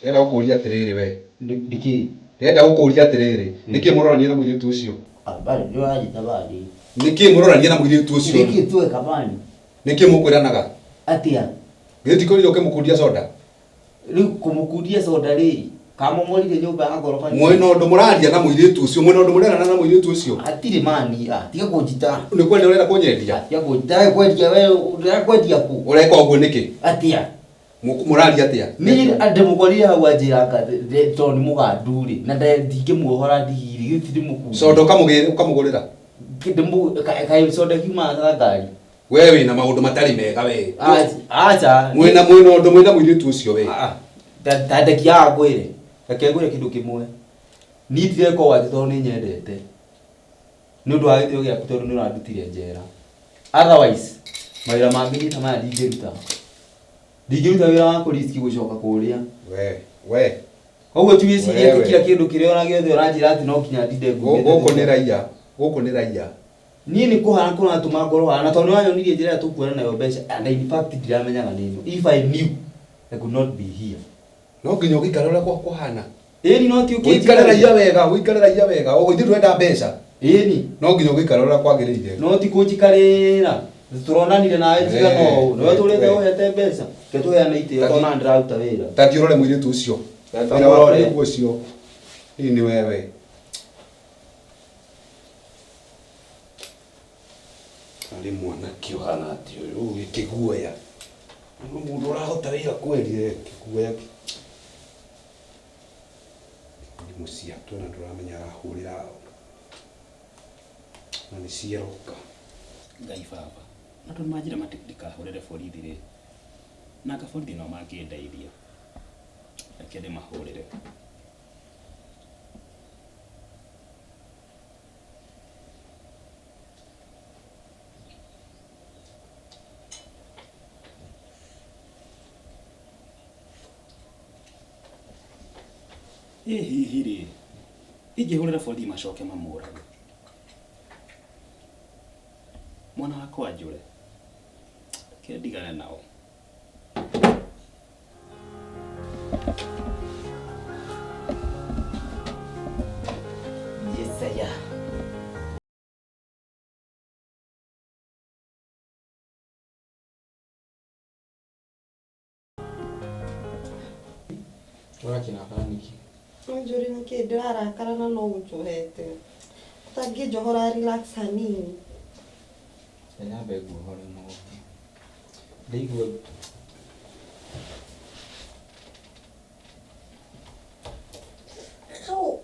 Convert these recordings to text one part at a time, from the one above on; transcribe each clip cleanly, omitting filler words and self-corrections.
Ndĩrenda gũkũria atĩrĩrĩ we. Nĩkĩ? Ndĩrenda gũkũria atĩrĩrĩ, nĩkĩ mũrorania na mũirĩtu ũcio? Bali nĩ ũranjĩta bali. Nĩkĩ mũrorania na mũirĩtu ũcio? Nĩkĩ tuweka bali? Nĩkĩ mũkwĩranaga? Atĩa? Githĩ ti kwĩrire ũkĩmũkundia soda? Rĩu kũmũkundia soda rĩ, kamomorire nyũmba ya ngoroba. Mwĩna ũndũ mũraria na mũirĩtu ũcio, mwĩna ũndũ mũrerana na mũirĩtu ũcio? Hatirĩ mani, ah, tiga kũnjita. Nĩ kwendia ũrenda kũnyendia? Tiga kũnjita, ndĩrakwendia we, ndĩrakwendia kũ? Ũreka ũguo nĩkĩ? Atĩa? Mũraria atĩa? Niĩ ndĩmũkorire hau anjĩra anga tondũ nĩ mũgandu rĩ, na ndingĩmuohora ndigiri, githĩ ti ndĩmũkundie. Soda ũkamũgũrĩra? Kaĩ soda kiumaga na ngari? We wĩna maũndũ matarĩ mega we. Aca. Mwĩna ũndũ mwĩna mũirĩtu ũcio we. Ta ndekiaga ngwĩre. Reke ngwĩre kĩndũ kĩmwe. Niĩ ndireka ũũ atĩ tondũ nĩ nyendete. Nĩ ũndũ wa gĩtĩo gĩaku tondũ nĩ ũrandutire njera. Otherwise, mawĩra mangĩ niĩ ta maya ndingĩruta. Ndingĩruta wĩra wa kũ risk gũcoka kũrĩa. We, we. Koguo ti wĩcirie atĩ Wewe. kila kĩndũ kĩrĩa ona gĩothe ũranjĩra atĩ no nginya ndinde ngumĩte. Gũkũ nĩ raia, gũkũ nĩ raia. Niĩ nĩ kũhana kũratũma ngorwo haha na tondũ nĩ wanyonirie njĩra ĩrĩa tũkuona nayo mbeca and in fact ndiramenyaga nĩ ĩno. If I knew, I could not be here. No nginya ũgĩikare ũrĩa kũhana. Ĩni no ti ũkĩnjikara. Ũikare raia wega, ũikare raia wega. Ũguo ithuĩ tũrenda mbeca. Ĩni. No nginya ũgĩikare ũrĩa kwagĩrĩire. No ti kũnjikarĩra. Tũronanire nawe njigana ũũ. Nĩwe tũrĩte ũhete mbeca. Reke tũheane itĩo tondũ ona ndĩraruta wĩra. Ta thiĩ ũrore mũirĩtu ũcio. Wĩra waku nĩguo ũcio. Hihi nĩ wewe. Arĩ mwanake ũhana atĩa ũyũ wĩ kĩguoya. Nĩ mũndũ ũrahota wĩra kweli kĩguoya. Thimũ ciake ona ndũramenya arahũrĩra ũ. Na nĩ ciaroka. Ngai baba, andũ nĩ manjĩra ndikahũrĩre borithi rĩ, na anga borithi no mangĩndeithia. Reke ndĩmahũrĩre. Ĩ hihi rĩ, ingĩhũrĩra borithi macoke mamũrage? Mwana wakwa anjũre? Reke ndigane nao. Yesaya. Ũrakĩrakara nĩkĩ? Ũnjũri nĩkĩ ndĩrarakara na no ũnjohete. Ũtangĩnjohora relax hanini. Reke nyambe nguohore mũgongo. Ndaigua Au.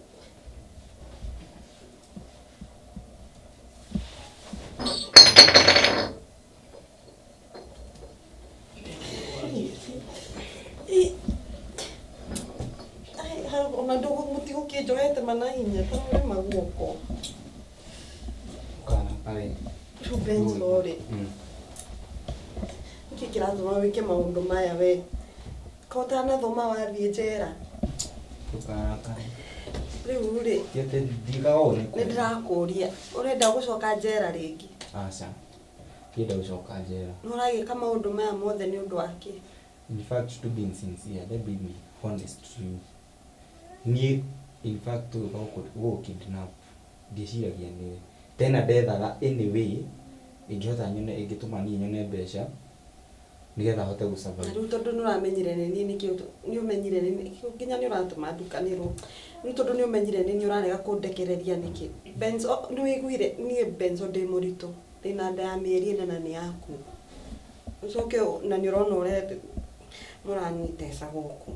Ona mũtigũkĩnjohete mana hinya tondũ nĩ maguoko. Ndũkarakare. Rĩu Benzo rĩ, nĩkĩ kĩratũma wĩke maũndũ maya we? Ka ũtanathoma wathiĩ njera? Ndũkarakare. Rĩu rĩ, Ti atĩ ndigaga ũũ nĩ nĩ ndĩrakũria, ũrenda gũcoka njera rĩngĩ? Aca. Ndienda gũcoka njera. Na ũragĩka maũndũ maya mothe nĩ ũndũ wa kĩ? In fact, to be sincere, let me be honest to you. Niĩ in fact gũka gũkũ kidnap ndieciragia nĩwe. Tena ndethaga any way ingĩhota nyone ĩngĩtũma niĩ nyone mbeca nĩgetha hote gũ survive. Na rĩu tondũ nĩ ũramenyire nĩ niĩ nĩkĩ nĩ ũmenyire nĩ niĩ nginya nĩ ũratũma ndukanĩrwo. Rĩu tondũ nĩ ũmenyire nĩ niĩ ũrarega kũndekereria nĩkĩ? Benzo nĩ wĩiguire niĩ Benzo ndĩ mũritũ. Ndĩna nda ya mĩeri ĩna na nĩ yaku. Ũcoke na nĩ ũrona ũrĩa mũraniteca gũkũ.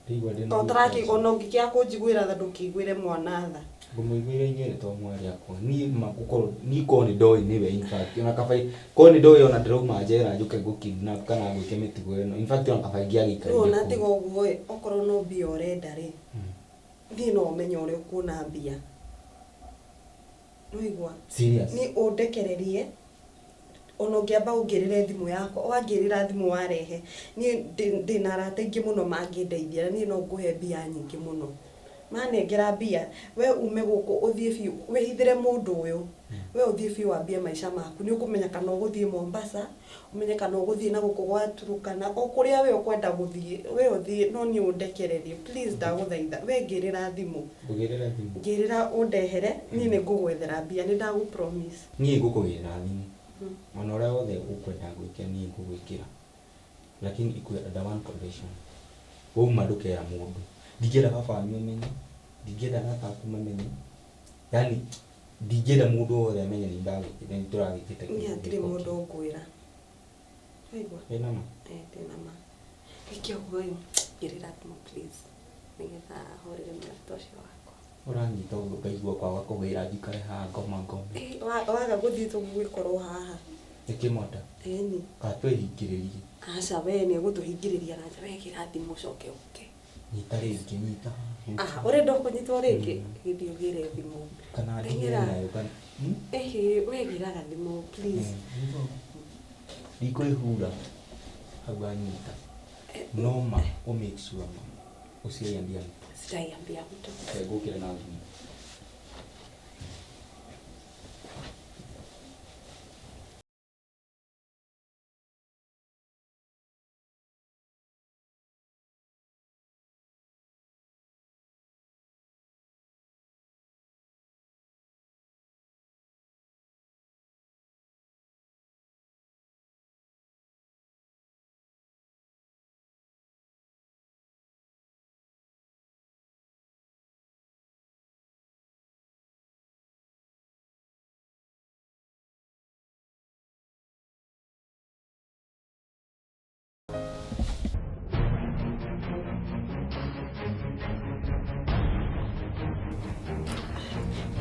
Ndaigua ndĩna To ũtarakĩ ona ũngĩkĩaga kũnjiguĩra tha ndũkĩiguĩre mwana tha. Ngũmũiguĩra inyuerĩ to mwarĩ akwa. Niĩ ma gũkorwo niĩ korwo nĩ ndoĩ nĩwe in fact ona kaba korwo nĩ ndoĩ ona ndĩrauma njera njũke ngũ kidnap kana ngwĩke mĩtugo ĩno in fact ona kaba ingĩagĩikarire Rĩu ona kũu. tiga ũguo ĩ, okorwo no mbia ũrenda rĩ, niĩ no menye ũrĩa ũkuona mbia. Nĩwaigua? Serious? Niĩ ũndekererie, ona ũngĩamba ũngĩrĩre thimũ yakwa, wangĩrĩra thimũ warehe, niĩ ndĩna arata aingĩ mũno mangĩndeithia na niĩ no ngũhe mbia nyingĩ mũno. Manengera mbia we ume gũkũ ũthiĩ biũ wĩhithĩre mũndũ ũyũ, we ũthiĩ biũ wambie maica maku. Nĩ ũkũmenya kana ũgũthiĩ Mombasa, ũmenye kana ũgũthiĩ na gũkũ gwa Turkana, o kũrĩa we ũkwenda gũthiĩ we ũthiĩ, no niĩ ũndekererie please, ndagũthaitha. We ngĩrĩra thimũ. Ngũgĩrĩra thimũ. Ngĩrĩra ũndehere, niĩ nĩ ngũgwethera mbia, nĩ ndagũ promise. Niĩ ngũkũgĩrĩra thimũ. Ona ũrĩa wothe ũkwenda gwĩkĩra niĩ ngũgwĩkĩra. Lakini ikuwe under one condition. Wauma ndũkera mũndũ. Ndingĩenda baba wanyu amenye, ndingĩenda arata aku mamenye. Yaani ndingĩenda mũndũ wothe amenye nĩ ndagwĩkĩte nĩ tũragwĩkĩte Niĩ hatirĩ mũndũ ũngwĩra. Waigua? Wĩna ma? Eh, ndĩna ma. Ĩke ũguo ĩ, ngĩrĩra thimũ please, nĩgetha horere mũrata ũcio wakwa. Ũranyita ũguo ngaigua kwaga kũgĩra njikare haha ngoma ngome. Eh, waga gũthiĩ tũgũgĩkorwo haha. Nĩkĩmonda? Ĩni. Kana twĩhingĩrĩrie. Aca we nĩ egũtũhingĩrĩria na nja, we gĩra thimũ ũcoke ũke. Nyita rĩngĩ, nyita. Ah, ũrenda kũnyitwo rĩngĩ? Gĩthiĩ ũgĩre thimũ. Kana nginyĩre Teng'era. nayo kana. Hmm? Ĩhĩ, we gĩraga thimũ please. Ndikwĩhura hau anyita. No ma ũ make sure ma usiaiambia mtu. Sitaiambia mtu. Reke ngũkĩre na thimũ.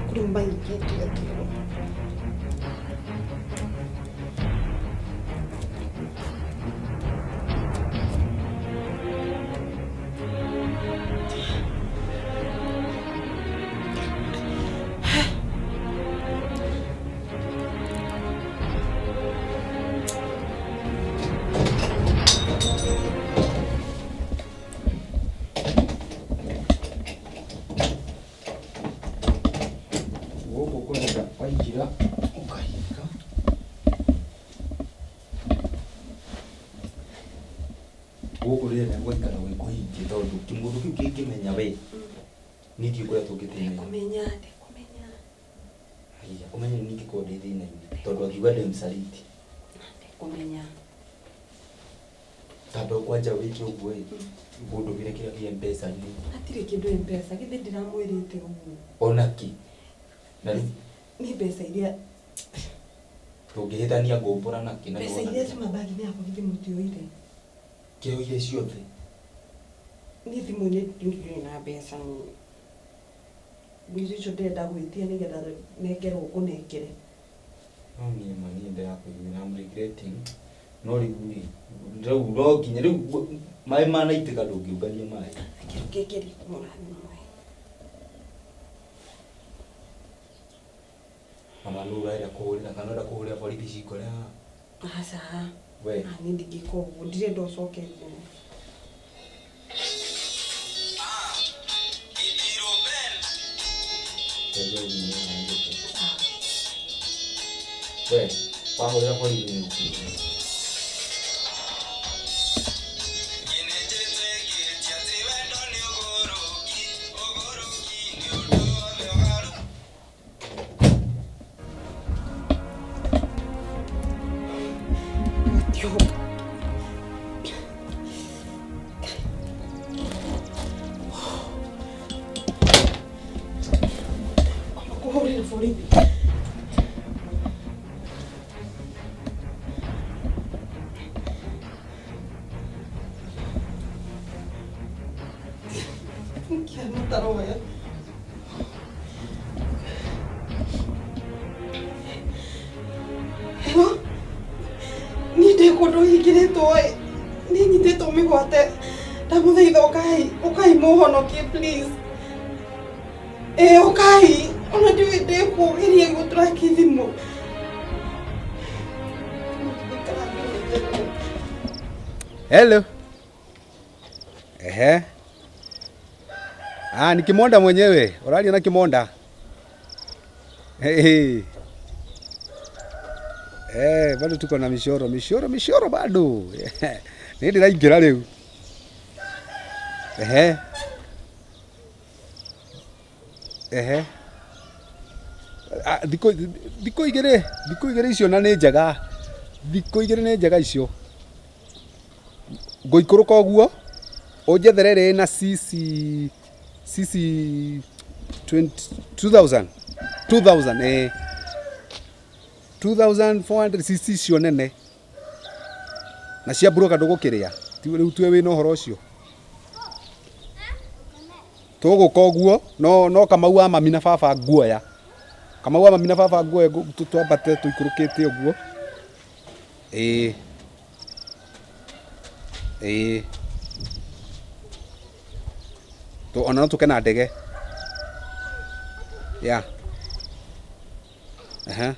Kũrĩ mahingĩte thimũ. Gũkũ kwenda waingĩra ũkahinga. Gũkũ rĩera gwaikara gwĩ kũhingie tondũ kĩmũndũ kĩu kĩngĩmenya we niĩ ndiũĩ kũrĩa tũngĩtĩmenya. Ndekũmenya, ndekũmenya. Haiya, ũmenye nĩ ingĩkorwo ndĩ thĩna-inĩ tondũ angiuga ndĩ msaliti. Ndekũmenya. Tamba kwanja wĩke ũguo ĩ, ũndũmĩre kĩrĩa kĩ M-Pesa-inĩ. Hatirĩ kĩndũ M-Pesa, githĩ ndiramwĩrĩte ũguo. Ona kĩ. Na rĩu Nĩ mbeca iria tũngĩhĩtania ngũmbũra nakĩ na mbeca nĩwona iria ciuma bagi-inĩ yakwa githĩ mũtioire. Kĩoire ciothe. Niĩ thimũ-inĩ ndirĩ na mbeca niĩ. Mbeca icio ndĩrenda gwĩtia nĩgetha nengerwo ngũnengere. No niĩ ma niĩ ndĩrakũiguĩra, I'm regretting. No rĩu rĩ, rĩu no nginya rĩu maĩ manaitĩka ndũngĩũngania maĩ. Reke rĩu ngerie kũhũra thimũ ĩ. Mama nũ ũrenda kũhũrĩra kana ũrenda kũhũrĩra borithi cikore haha? Aca. We. Ah, niĩ ndingĩka ũguo, ndirenda ũcoke thimũ. Ndeithia thimũ ĩno njũke. We, wahũrĩra borithi nĩ ũkuo. Tio. Kwamba kũhũrĩra borithi. Nĩkĩ mataroya? Hello? Niĩ ndĩ kũndũ hingĩrĩtwo ĩ, nĩ nyitĩtwo mĩgwate, ndamũthaitha ũkai, ũkai mũhonokie please. Ĩ ũkai, ona ndiũĩ ndĩ kũ, geriai gũtũraki thimũ. Hello. Ehe. Ah, ni Kimonda mwenyewe. Ũraria na Kimonda. Hey, hey. Eh, bado tuko na mishoro, mishoro, mishoro bado. Nĩ ndĩraingĩra rĩu. Ehe. Ehe. Ah, thikũ thikũ igĩrĩ, thikũ igĩrĩ icio na nĩ njega. Thikũ igĩrĩ nĩ njega icio. Ngũikũrũka ũguo, ũnjethere ĩrĩa ĩna CC CC 20 2000 2000 eh 2400 CC icio nene na cia mburoka ndũgũkĩrĩa Ti- rĩu tue wĩna ũhoro ũcio tũgũka ũguo no no kamau wa mami na baba nguoya kamau wa mami na baba nguoya twambate tũikũrũkĩte ũguo ĩĩ ĩĩ ona no tũke na ndege ya Aha.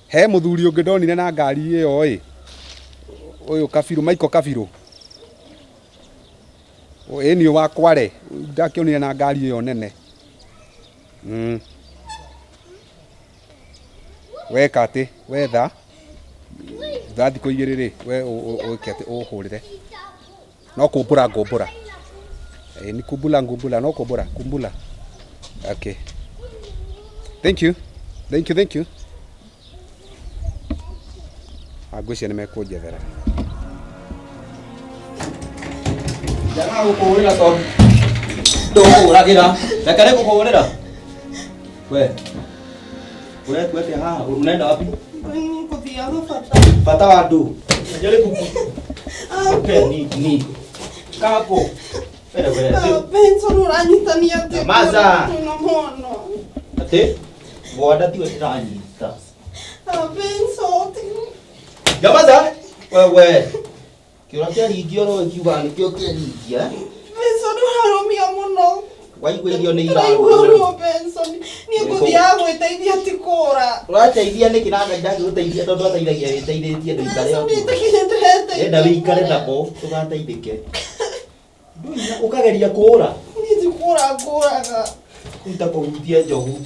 He mũthuri ũngĩ ndonire na ngari ĩyo ĩ ũyũ Kabirũ Michael Kabirũ ĩ nĩ wa Kware ndakĩonire na ngari ĩyo nene. Weka atĩ wetha thutha thikũ igĩrĩ rĩ we wĩke atĩ ũhũrĩre no kũmbũra ngũmbũra ĩ ni kumbula ngumbula no kũmbũra kumbula. Okay, thank you, thank you, thank you. Ngwĩciria nĩ mekũnjethera. Njagaga gũkũhũrĩra tondũ ndũkũhũragĩra. Reke nĩngũkũhũrĩra. We. Ũretua atĩa haha? Unaenda wapi? Ngũthiaga bata. Bata wa ndũ. Jaribu ku. Okay, ni ni. Kako. Wele wele. Benson ũranyitania atĩa? Maza. Twĩna mwana. Atĩ? Gwanda tiwe ndĩranyita. Ah, Benson. Nyamaza. Wewe. Kĩũra kĩaringio ro kiugaga nĩkĩo kĩaringia. Benson ũrarũmia mũno. Waigua irio nĩ Ndĩraigua irarũma. ruo Benson. Niĩ ngũthiaga gwĩteithia ti kũra. Ũrateithia nĩkĩ na Ngai ndangĩgũteithia tondũ ateithagia wĩteithĩtie ndũikare Benson ũguo. nĩnjĩkire ndĩreteithia. Enda wĩikare nako ndũgateithĩke. Ndũĩ na ũkageria kũũra. Niĩ ti kũra ngũraga. Rĩu ta kũhutia njogu.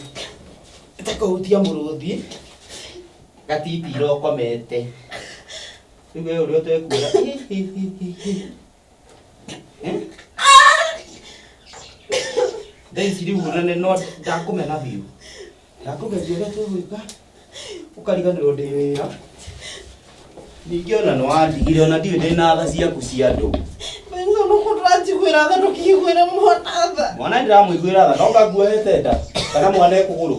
Ta kũhutia mũrũthi. Gatitira ũkomete. Rĩu we ũrĩa ũtekuona. Eh? Thaa ici rĩu nene no ndakũmena biũ. Ndakũgeria ũrĩa tũgwĩka. Ũkariganĩrwo ndĩ wĩra. Ningĩ ona nĩ wandigire ona ndiũĩ ndĩna tha ciaku cia andũ. Benson ũkũ ndũranjiguĩra tha ndũkĩiguĩre mwana tha. Mwana nĩ ndĩramũiguĩra tha no ngaguohete nda kana mwana e kũgũrũ.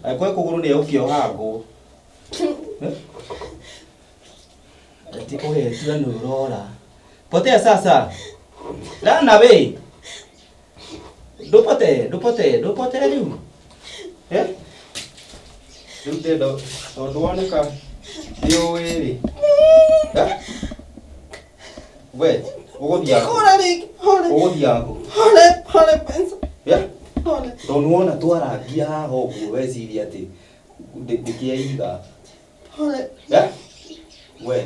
Angĩkorwo e kũgũrũ nĩ egũkĩoha ngũ. Ati ũgetua nĩ ũrora. Potea sasa. Lana we. Ndũpotee, ndũpotee, ndũpotee rĩu. Eh? Rĩu ndĩrenda tondũ woneka nĩ ũĩ rĩ. Eh? We, ũgũthiaga kũ? Ndikũra rĩngĩ. Hore. Ũgũthiaga kũ? Hore, hore Benson. Eh? Hore. Tondũ wona twarangia haha ũguo weciria atĩ ndĩkĩeiga. Hore. Eh? We,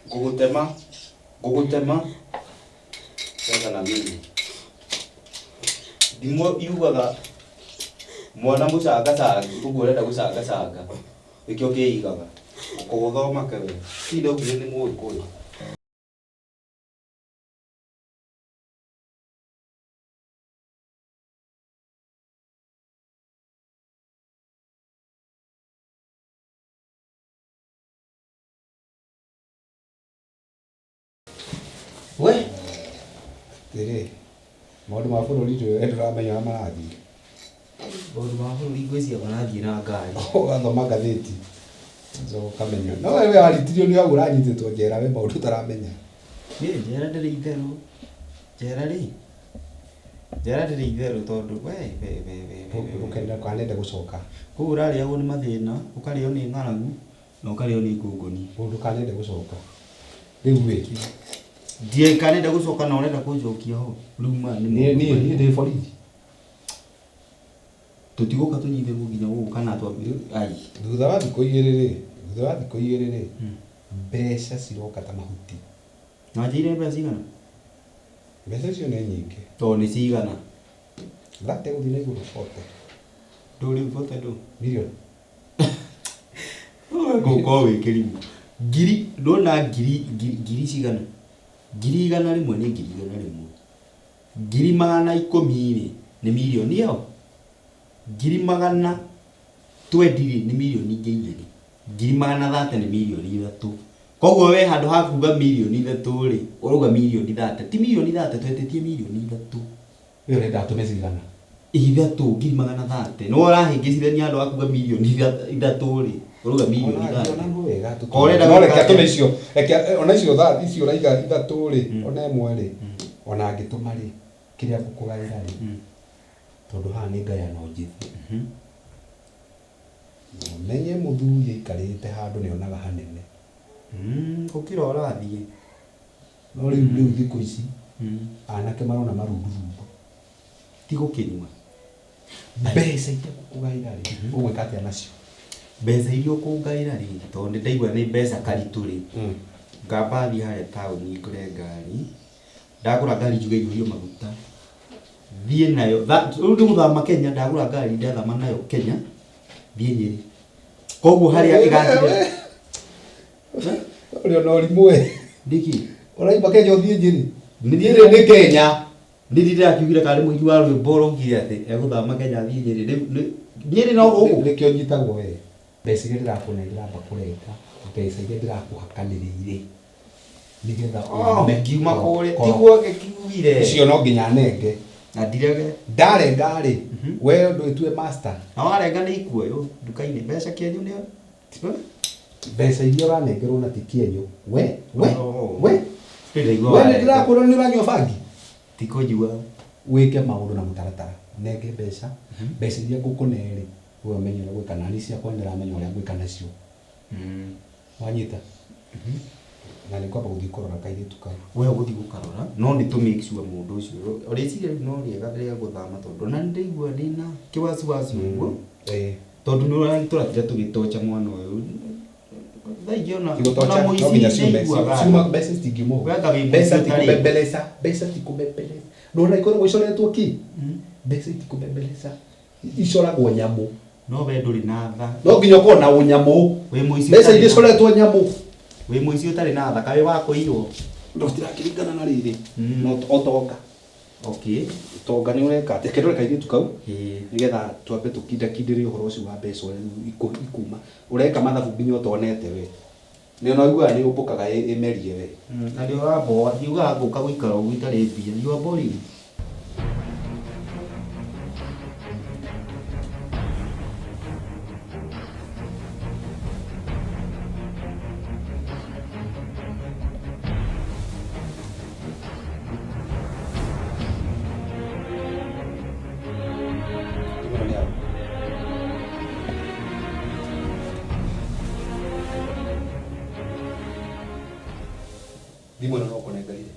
ngũgũtema, ngũgũtema. Cheza na mimi. Thimo yugaga mwana mũcangacangi ũguo ũrenda gũcangacanga nĩkĩo kĩigaga. Ũkũgũthoma kewe. Ti ndaugire nĩ mũgĩkũyũ. We, Atĩrĩ, maũndũ ma bũrũri ndũĩ ndũramenya ũrĩa marathiĩ. Maũndũ ma bũrũri ngwĩciria marathiĩ na ngari. Ũgathoma ngathĩti ũgacoka ũkamenya. No we waritirio nĩ hau ũranyitĩtwo njera we maũndũ ũtaramenya. Niĩ njera ndĩrĩ itherũ. Njera rĩ, njera ndĩrĩ itherũ tondũ we we we we we we. Ndũkanende gũcoka. Kũu ũrarĩagwo nĩ mathĩna, ũkarĩo nĩ ng'aragu na ũkarĩo nĩ ngũngũni. Ndũkanende gũcoka. Rĩu ĩ, Ndikanenda gũcoka na ũrenda kũnjokia ho. Rĩu maya nĩ niĩ maũndũ niĩ marĩa- niĩ ndĩ borithi. Tũtigũka tũnyitĩrwo nginya gũkũ kana twambi ai. Thutha wa thikũ igĩrĩ rĩ, thutha wa thikũ igĩrĩ rĩ, mbeca ciroka ta mahuti. Na wanjĩire mbeca cigana? Mbeca icio nĩ nyingĩ. Tondũ nĩ cigana? 30 gũthiĩ na igũrũ 40. Ndũrĩ 40 ndũ? Million. Gũkorwo wĩ kĩrimũ. Ngiri, ndona ngiri, ngiri cigana? 100,000 nĩ 100,000. 10,000,000 rĩ, nĩ mirioni ĩyo? 20,000,000 rĩ, nĩ mirioni ingĩ igĩrĩ. 30,000,000 nĩ mirioni 3. Koguo we handũ ha kuga mirioni 3 rĩ, ũrauga mirioni 30. Ti mirioni 30, twetĩtie mirioni 3. Ĩyo ũrenda atũme cigana? Ithatũ, 30,000,000. Nĩwe ũrahĩngĩcithania handũ ha kuga mirioni 3 rĩ, ũrauga mirioni 30. Ona no wega Ko ũrenda No reke gwĩka atũme atĩa? icio, reke ona icio tha icio ũraiga ithatũ rĩ, ona ĩmwe rĩ, ona angĩtũma rĩ, kĩrĩa ngũkũgaĩra rĩ, tondũ haha nĩ ngayano njĩthĩ. Na ũmenye mũthuri aikarĩte handũ nĩonaga hanene. Gũkĩra ũrathiĩ. No rĩu rĩu thikũ ici, anake marona marundurundu. Ti gũkĩnyua. Mbeca iria ngũkũgaĩra rĩ, ũgwĩka atĩa nacio? Mbeca iria ũkũngaĩra rĩ, tondũ nĩ ndaigua nĩ mbeca karitũ rĩ, ngamba thiĩ harĩa taũni ngũre ngari, ndagũra ngari njuge iyũrio maguta, thiĩ nayo, rĩu ndĩgũthama Kenya, ndagũra ngari ndathama nayo Kenya, thiĩ Nyĩrĩ. Koguo harĩa ĩgathirĩra. Ũrĩ ona ũrimũ we. Nĩkĩ? Ũraima Kenya ũthiĩ Nyĩrĩ. Nĩ Nyĩrĩ nĩ Kenya. Nĩ ndĩrakiugire karĩ mũini wa rwĩmbo ũraugire atĩ egũthama Kenya athiĩ Nyĩrĩ. Rĩu Nyĩrĩ no gũkũ. Nĩkĩo nyitagwo we. Mbeca iria ndĩrakũne ndĩramba kũrenga, mbeca iria ndĩrakũhakanĩrĩire. Nĩgetha ume. Ngiuma kũrĩa. Tiguo ngĩkiugire. Icio no nginya nenge. Na ndirege. Ndarenga rĩ, we ndwĩtue master. Na warenga nĩ ikuoywo nduka-inĩ. Mbeca kĩenyu nĩ Mbeca iria ũranengerwo na ti kĩenyu. We, we, we. Ndĩraigua We nĩ warenga. ndĩrakwĩra nĩ ũranyua bangi? Ti kũnyua. Wĩke maũndũ na mũtaratara. Nenge mbeca. Mbeca iria ngũkũne rĩ, we ũmenye ũrĩa gwĩka na niĩ ciakwa nĩ ndĩramenya ũrĩa ngwĩka nacio. Wanyita? Na nĩ ngwamba gũthiĩ kũrora kairĩtu kau. We ũgũthiĩ gũkarora, no nĩ tũ make sure mũndũ ũcio. Rĩciria rĩu no rĩega rĩa gũthama tondũ ona nĩ ndĩraigua ndĩna kĩwaciwaci ũguo. Tondũ nĩ ũratũratira tũgĩtocha mwana ũyũ. Thaa ingĩ Ti gũtocha, ona mũici no nginya ciume. nĩaiguaga. Ciuma mbeca citingiuma ũguo. Weka wĩ Mbeca mũici ti ũtarĩ. kũbembeleza, mbeca ti kũbembeleza. Ndũrona ikoragwo icoretwo kĩ? Mbeca itikũbembeleza. Icoragwo nyamũ. No we ndũrĩ na tha. No nginya ũkorwo na ũnyamũ. Wĩ mũici Mbeca ũtarĩ iria na- icoretwo nyamũ. Wĩ mũici ũtarĩ na tha, kaĩ wakũiywo? No citirakĩringana na rĩrĩ. No ũtonga. Ũtonga nĩ ũreka atĩ. Reke ndore kairĩtu kau. Nĩgetha twambe tũkindakindĩrie ũhoro ũcio wa mbeca ũrĩa ikuma. Ũreka mathabu nginya ũtonete we. Nĩ ona ũiguaga nĩ ũmbũkaga ĩmerie we. Na nĩ ũramboa, ndiugaga ngũka gũikara ũguo itarĩ mbia. You are boring. Thimũ ĩno no ũkũnengerire.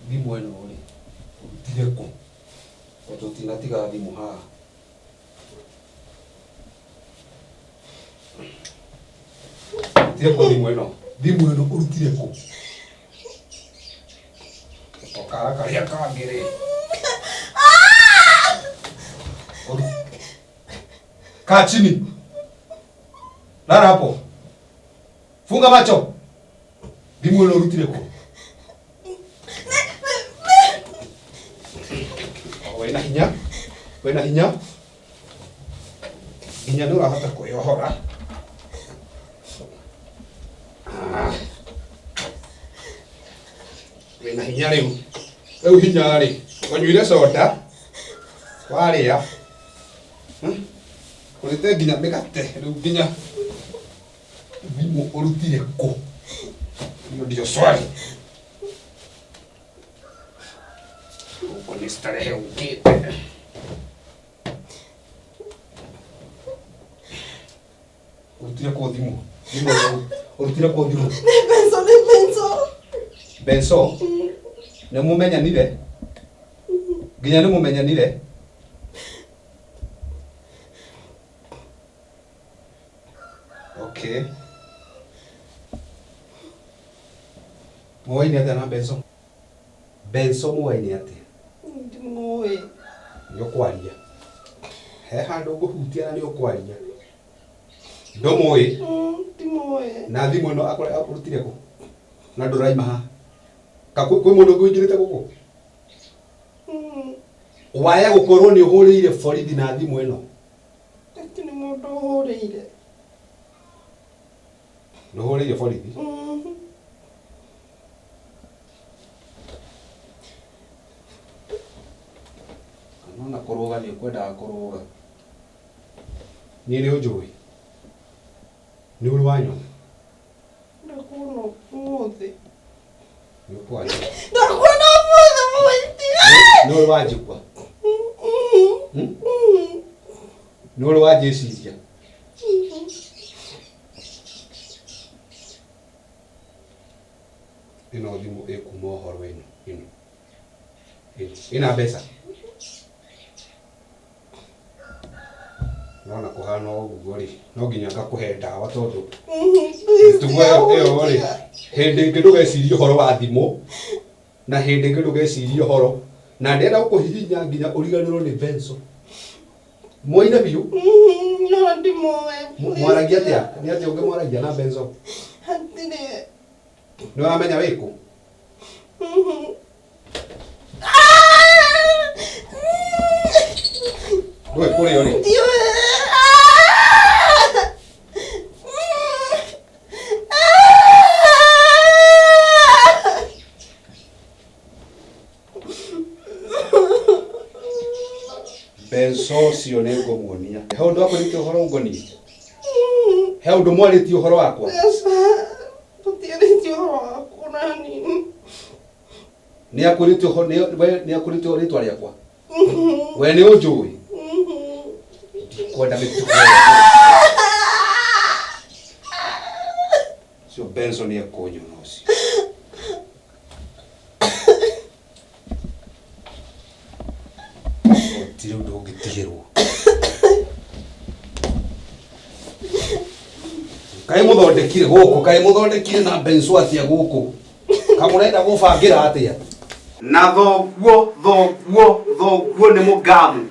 Thimũ ĩno rĩ, ũrutire kũ? Tondũ tũtinatiga thimũ haha. Ũrutire kũ thimũ ĩno? Thimũ ĩno ũrutire kũ? Tokara karĩa kangĩ rĩ. Kaa chini. Lala hapo. Funga macho. Thimũ ĩno ũrutire kũ? Wĩna hinya. Wĩna hinya. Hinya nĩ ũrahota kwĩyohora. Wĩna hinya rĩu. Rĩu hinya rĩ, ũnyuire soda, warĩa. Ũrĩte nginya mĩgate, rĩu nginya thimũ ũrutire kũ? Hiyo ndio swali. Huko ni starehe ukite. Ũrutire kũ thimũ? Thimũ ũrutire kũ thimũ? Nĩ Benso, nĩ Benso. Benso? Nĩ mũmenyanire? Nginya nĩ mũmenyanire? Okay. Mũwaine atĩa na Benso? Benso mũwaine atĩa? Ndimũĩ. Nĩ ũkwaria. He handũ ngũhutia na nĩ ũkwaria. Ndũmũĩ. Ndimũĩ. Na thimũ ĩno akũrutire kũ? Na ndũraima haha. Ka kwĩ mũndũ ũngĩ ũingĩrĩte gũkũ? Waya gũkorwo nĩ ũhũrĩire borithi na thimũ ĩno. Ati nĩ mũndũ ũhũrĩire. Nĩ ũhũrĩire borithi? Kana ona kũrũga nĩ ũkwendaga kũrũga. Niĩ nĩ ũnjũĩ? Nĩ ũrĩ wanyona? Ndakuona ũmũthĩ. Nĩ ũkwaria. Ndakuona ũmũthĩ mũiti. Nĩ ũrĩ wanjigua? Nĩ ũrĩ wanjĩciria? Ĩno thimũ ĩkuma ũhoro ĩno ĩno. Ĩno. Ĩna mbeca? Nona kũhana ũguo rĩ, no nginya ngakũhe ndawa tondũ mĩtugo ĩyo rĩ, hĩndĩ ĩngĩ ndũgecirie ũhoro wa thimũ na hĩndĩ ĩngĩ ndũgecirie ũhoro na ndĩrenda gũkũhihinya nginya ũriganĩrwo nĩ Benso. Mwaine biũ? No ndimũĩ. Mwaragia atĩa? Nĩ atĩa ũngĩmwaragia na Benso? Hatirĩ. Nĩ ũramenya wĩkũ? Ndũĩ kũrĩa ũrĩ? Ndiũĩ. Benso ũcio nĩ ngũmuonia. He ũndũ akwĩrĩte ũhoro ũngoniĩ? He ũndũ mwarĩtie ũhoro wakwa? Tũtiarĩtie ũhoro waku na hanini. Nĩ akwĩrĩte ũhoro we nĩ akwĩrĩte rĩtwa rĩakwa? We nĩ ũnjũĩ? Ndikwenda mĩtugo ĩyo. Ũcio Benso nĩ ekũnyona ũcio. Gũtirĩ ũndũ ũngĩtigĩrwo. Kaĩ mũthondekire gũkũ, kaĩ mũthondekire na Benso atĩa gũkũ? Kamũrenda gũbangĩra atĩa? Na thoguo, thoguo, thoguo nĩ mũgamu.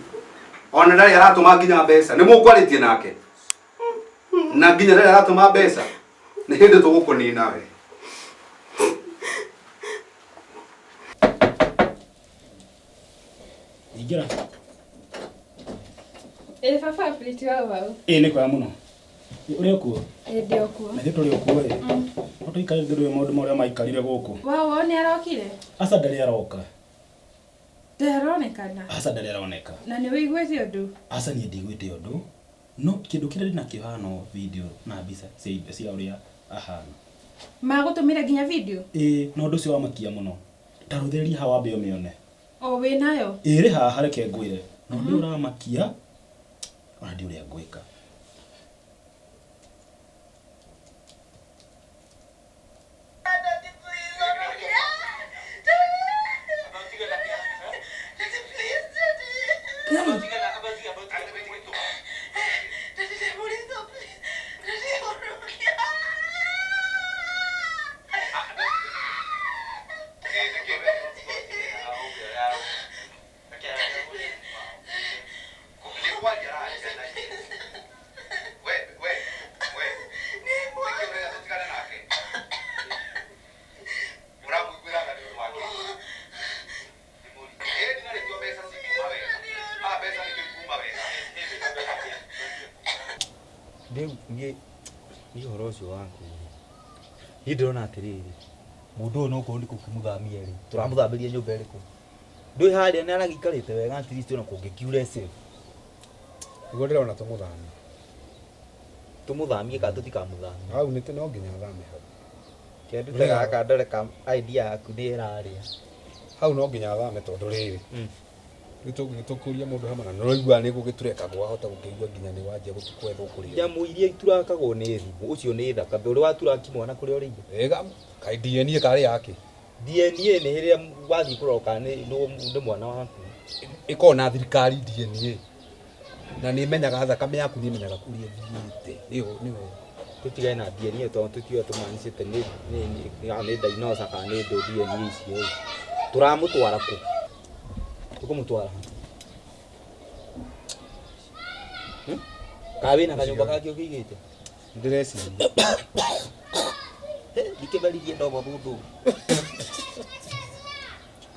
Ona ndarĩ aratũma nginya mbeca. Nĩ mũkwarĩtie nake? Na nginya ndarĩ aratũma mbeca. Nĩ hĩndĩ tũgũkũnina we. Ingĩra. Ĩ baba plate wa wau. Ĩ nĩ kwega mũno. Ũrĩ o kuo? Ĩ ndĩ o kuo. Na ithuĩ tũrĩ o kuo ĩ. No tũikarĩte ndũĩ maũndũ marĩa maikarire gũkũ. Wao wao nĩ arokire? Aca ndarĩ aroka. Ndaronekana. Aca ndarĩ aroneka. Na nĩ wĩiguĩte ũndũ? Aca niĩ ndiguĩte ũndũ. No kĩndũ kĩrĩa ndĩnakĩo haha no video na mbica cia ũrĩa ahana. Magũtũmĩra nginya video? Ĩ na ũndũ ũcio wamakia mũno. Ta rũthĩrĩria haha wambe ũmĩone. O wĩ nayo? Ĩ ĩrĩ haha reke ngwĩre. Na ũndũ ũyũ ũramakia ona ndiũĩ ũrĩa ngwĩka. Rĩu niĩ niĩ ũhoro ũcio waku niĩ ndĩrona atĩrĩrĩ, mũndũ ũyũ nokorwo nĩ gũkĩmũthamia rĩ, tũramũthambĩria nyũmba ĩrĩkũ? Ndũĩ harĩa nĩ aragĩikarĩte wega at least ona kũngĩkiura safe. Nĩguo ndĩrona tũmũthamie. Tũmũthamie kana tũtikamũthamie? Hau nĩ no nginya athame hau. Kendute gaka ndore ka idea yaku nĩ ĩrarĩa. Hau no nginya athame tondũ rĩrĩ. Nĩ tũkũria mũndũ hamwe na nĩ ũraigua nĩ gũgĩturekagwo wahota gũkĩigua nginya nĩ wanjia gwethwo kũrĩa. Nyamũ iria iturakagwo nĩ thimũ, ũcio nĩ thakame. Ũrĩ waturaki mwana kũrĩa ũrĩire? Ĩga, kaĩ DNA karĩ yake? DNA nĩ rĩrĩa wathiĩ kũrora kana nĩ mwana waku. Ĩkoragwo na thirikari DNA. Na nĩ ĩmenyaga thakame yaku, nĩ ĩmenyaga kũrĩa ĩthiĩte. Nĩyo, nĩyo. Tũtigane na DNA tondũ tũtiũĩ tũmanicĩte nĩ nĩ dinosaur kana nĩ ndũ DNA icio ĩ. Tũramũtwara kũ? Tũkũmũtwara ha? Hmm? Kana wĩna kanyũmba kangĩ ũkĩigĩte? Ndĩreciria. Ndikĩmeririe ndogo thuthu.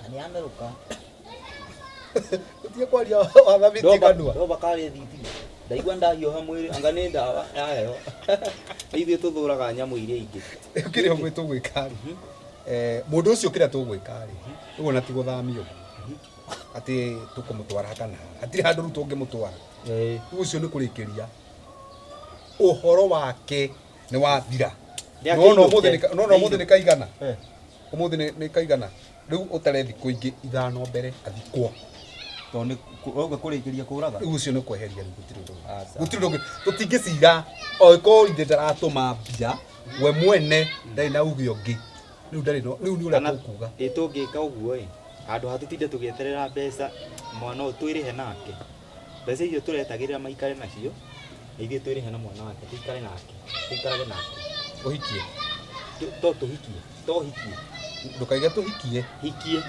Na nĩ yamerũka. Ũtige kwaria wathamĩtie kanua. Ndoba karĩ thitima. Ndaigua ndahiũha mwĩrĩ anga nĩ ndawa ya heho. Nĩ ithuĩ tũthũraga nyamũ iria ingĩ. Rĩu kĩrĩa ũguo tũgwĩka rĩ mũndũ ũcio kĩrĩa tũgwĩka rĩ rĩu ona ti gũthamio atĩ tũkũmũtwara kana hatirĩ handũ rĩu tũngĩmũtwara. Rĩu ũcio nĩ kũrĩkĩria ũhoro wake nĩ wathira. Nona ũmũthĩ nĩ kaigana. Ũmũthĩ nĩ kaigana. Rĩu ũtare thikũ ingĩ ithano mbere athikwo. Tondũ nĩ ũrauga kũrĩkĩria kũraga. Rĩu ũcio nĩ kweheria rĩu gũtirĩ ũndũ. Aca. Gũtirĩ ũndũ ũngĩ. Tũtingĩcira oĩkorwo ithe ndaratũma mbia we mwene ndarĩ na uge ũngĩ. Rĩu ndarĩ na rĩu nĩ ũrĩa tũkuga. Ĩ tũngĩka ũguo ĩ handũ ha tũtinde tũgĩeterera mbeca mwana ũyũ twĩrĩhe nake mbeca icio tũretagĩrĩra maikare nacio na ithuĩ twĩrĩhe na mwana wake tũikare nake tũikarage nake. Ũhikie. To tũhikie to hikie. Ndũkaige tũhikie. Hikie.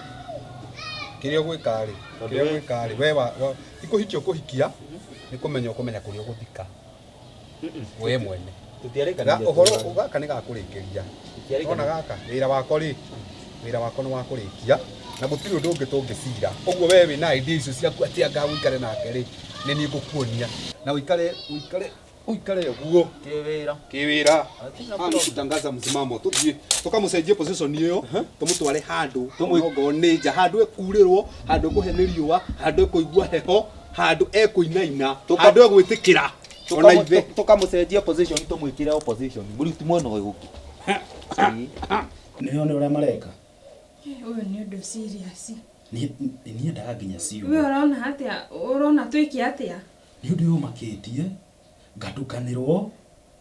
Kĩrĩa ũgwĩka rĩ, kĩrĩa ũgwĩka rĩ, we wa ti kũhikia ũkũhikia, nĩ kũmenya ũkũmenya kũrĩa ũgũthika. We mwene. Tũtiarĩkanĩire Ũhoro gaka nĩ gakũrĩkĩria. Ona gaka wĩra wako rĩ, wĩra wako nĩ wa kũrĩkia na gũtirĩ ũndũ ũngĩ tũngĩcira. Ũguo we wĩna idea icio ciaku atĩ anga ũikare nake rĩ, nĩ niĩ ngũkuonia. Na ũikare ũikare ũikare ũguo. Kĩwĩra. Kĩwĩra. Haha nĩ kutangaza msimamo. Tũthiĩ tũkamũcenjie position ĩyo, tũmũtware handũ onokorwo nĩ nja, handũ ekurĩrwo, handũ ekũhĩa nĩ riũa, handũ ekũigua heho, handũ ekũinaina, handũ egwĩtĩkĩra. Ona ithe. Tũkamũcenjia position tũmwĩkĩre opposition. Mũruti mwena ũyũ ũngĩ. Nĩ one ũrĩa mareka. Ũyũ nĩ ũndũ serious. Niĩ niendaga nginya ciugo. We ũrona atĩa? Ũrona twĩke atĩa? Nĩ ũndũ ũyũ ũmakĩtie, ngatukanĩrwo,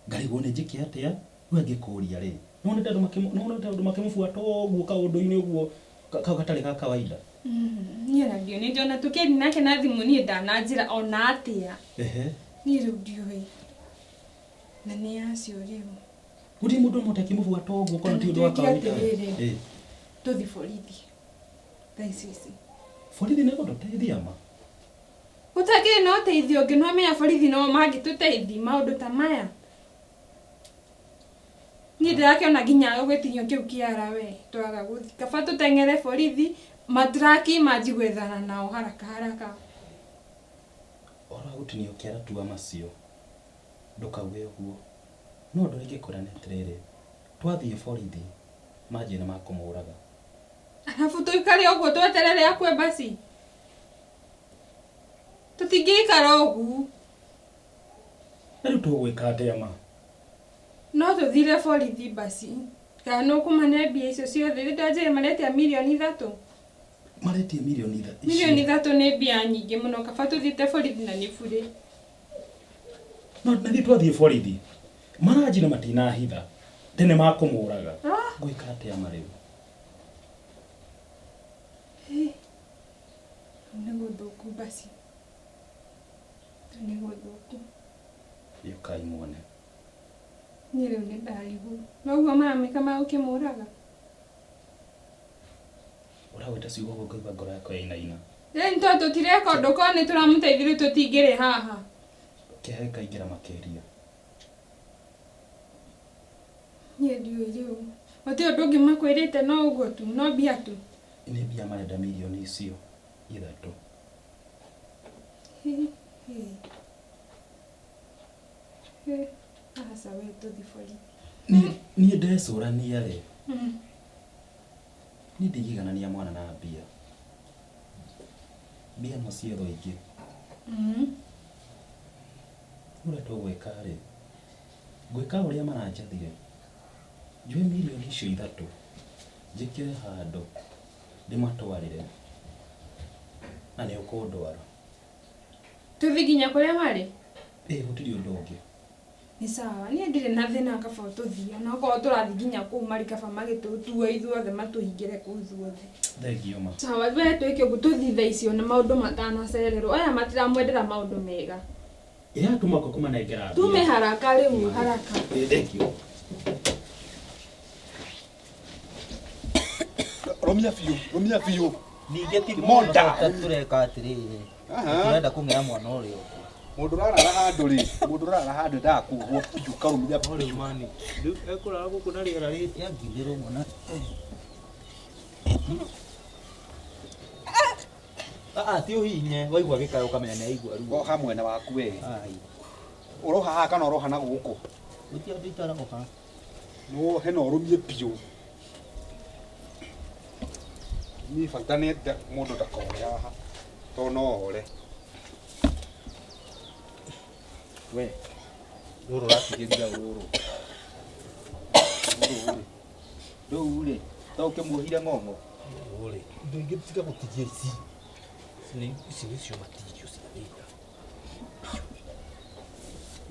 ngarigwo nĩ njĩke atĩa, rĩu angĩkũria rĩ, nĩwonete andũ makĩmũbuata ũguo kaũndũ-inĩ ũguo kau gatarĩ ga kawaida? Niĩ na ndiũ nĩ ndĩona tũkĩaria nake na thimũ niĩ ndananjĩra ona atĩa. Niĩ rĩu ndiũĩ. Na nĩ acio rĩu. Gũtirĩ mũndũ ũmwe ũtakĩmũbuata ũguo korwo ti ũndũ wa kawaida. Tũthiĩ borithi. Thaa ici ici. Borithi nĩ gũtũteithia ma? Gũtakĩrĩ na ũteithio ũngĩ, no menya borithi no mangĩtũteithia maũndũ ta maya. Niĩ ndĩrakĩona nginya ũgĩtinio kĩu kĩara we twaga gũthiĩ. Kaba tũteng'ere borithi, matraki manji gwethana nao haraka haraka. Ũhoro wa gũtinio kĩara tua macio, ndũkauge ũguo. No ũndũ ũrĩa ingĩkwĩra nĩ atĩrĩrĩ, twathiĩ borithi, manjie nĩ makũmũraga. Arabu tũikare ũguo tweterere akue basi. Tũtingĩikara ũguo. Na rĩu tũgwĩka atĩa ma? No tũthire borithi basi. Kana nĩ ũkũmane mbia icio ciothe, rĩu ndanjĩre maretia mirioni ithatũ. Maretia mirioni ithatũ. Mirioni ithatũ nĩ mbia nyingĩ mũno, kaba tũthiĩte borithi na nĩ burĩ. No na ithuĩ twathiĩ borithi, maranjĩra matinahitha, tene makũmũraga. Ngwĩka atĩa ma rĩu? Nĩ gũthũku basi. Nĩ gũthũku. Ũkai muone. Niĩ rĩu nĩ ndarigwo. Noguo maramĩka magũkĩmũraga. Ũragwĩta ciugo ũguo ngaigua ngoro yakwa yainaina. Rĩu nĩ tondũ tũtireka ũndũ korwo nĩ tũramũteithia rĩu tũtingĩrĩ haha. Kĩeha gĩkaingĩra makĩria. Niĩ ndiũĩ rĩu. Gũtirĩ ũndũ ũngĩ makwĩrĩte no ũguo tu, no mbia tu. Nĩ mbia marenda mirioni icio ithatũ. Aca we tũthiĩ borithi. Niĩ ndecũrania rĩ, niĩ ndingĩiganania mwana na mbia. Mbia no ciethwo ingĩ. Ũrĩa tũgwĩka rĩ, ngwĩka ũrĩa maranjathire. Njoe mirioni icio ithatũ, njĩkĩre handũ, ndĩmatwarĩre. Na nĩ ũkũndwara. Tũthiĩ nginya kũrĩa marĩ? Ĩĩ gũtirĩ ũndũ ũngĩ. Nĩ sawa, niĩ ndirĩ na thĩna kaba tũthiĩ, ona okorwo tũrathiĩ nginya kũu marĩ kaba magĩtũtue ithuothe matũhingĩre kũu ithuothe. Thengio ma. Sawa, we twĩke ũguo tũthiĩ thaa icio na maũndũ matanacererwo. Aya matiramwendera maũndũ mega. Ĩratũma kwa kũmanengera mbia. Tume haraka rĩu haraka. Thank you. Rũmia biũ, rũmia biũ. Ningĩ ti Monda. ta tũreka atĩrĩrĩ Aha. tũrenda kũng'era mwana ũrĩa ũngĩ. Mũndũ ũrarara handũ rĩ, mũndũ ũrarara handũ endaga kuohwo biũ karũmia biũ. Mani rĩu ekũrara gũkũ na rĩera rĩangithĩrwo mwana. Ah, ti ũhinye waigua gĩkayo ũkamenya nĩ aigua ruo. Oha mwena waku we. Ai, Ũroha haha kana ũroha na gũkũ? gũtirĩ andũ itaraoha. Nĩ wohe na ũrũmie biũ. Niĩ bata nĩ mũndũ ndakore haha tondũ no ore. We Rũrũ ũratigĩria rũrũ. Rũrũ rĩ. Rĩu rĩ, to ũkĩmuohire ng'ong'o. Rĩ, indo ingĩ tiga gũtigia ici. Ici nĩcio matirio cia wĩra.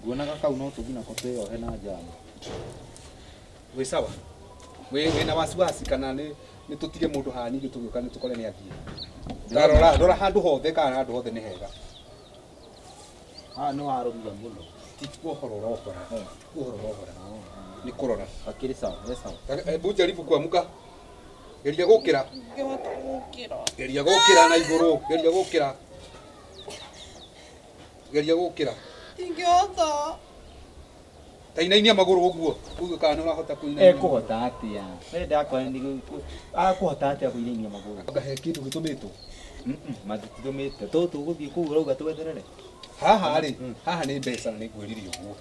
Nguonaga kau no tũthiĩ nako twĩyohe na njama. Wĩ sawa? Wĩna wasiwasi kana nĩ tũtige mũndũ haha ningĩ tũgĩũka nĩ tũkore nĩ athiĩ? Ta rora rora handũ hothe kana handũ hothe nĩ hega. Haha nĩ warũmia mũno. Ti kuohora ũrohora. Ti kuohora ũrohora. Nĩ kũrora. Akĩrĩ sawa, he sawa. Hebu jaribu kuamka. Geria gũkĩra. Ngĩhota gũkĩra. Geria gũkĩra na igũrũ. Geria gũkĩra. Geria gũkĩra. Ingĩhota. Ta inainia magũrũ ũguo. Uge kana nĩ ũrahota kũinainia. Ekũhota atĩa? We ndakora nĩ akũhota atĩa kũinainia magũrũ? Anga he kĩndũ gĩtũmĩtwo. Matitũmĩte. Tũtũ tũgũthiĩ kũu ũrauga twetherere. Haha rĩ, haha nĩ mbeca na nĩ ngwĩrire ũguo.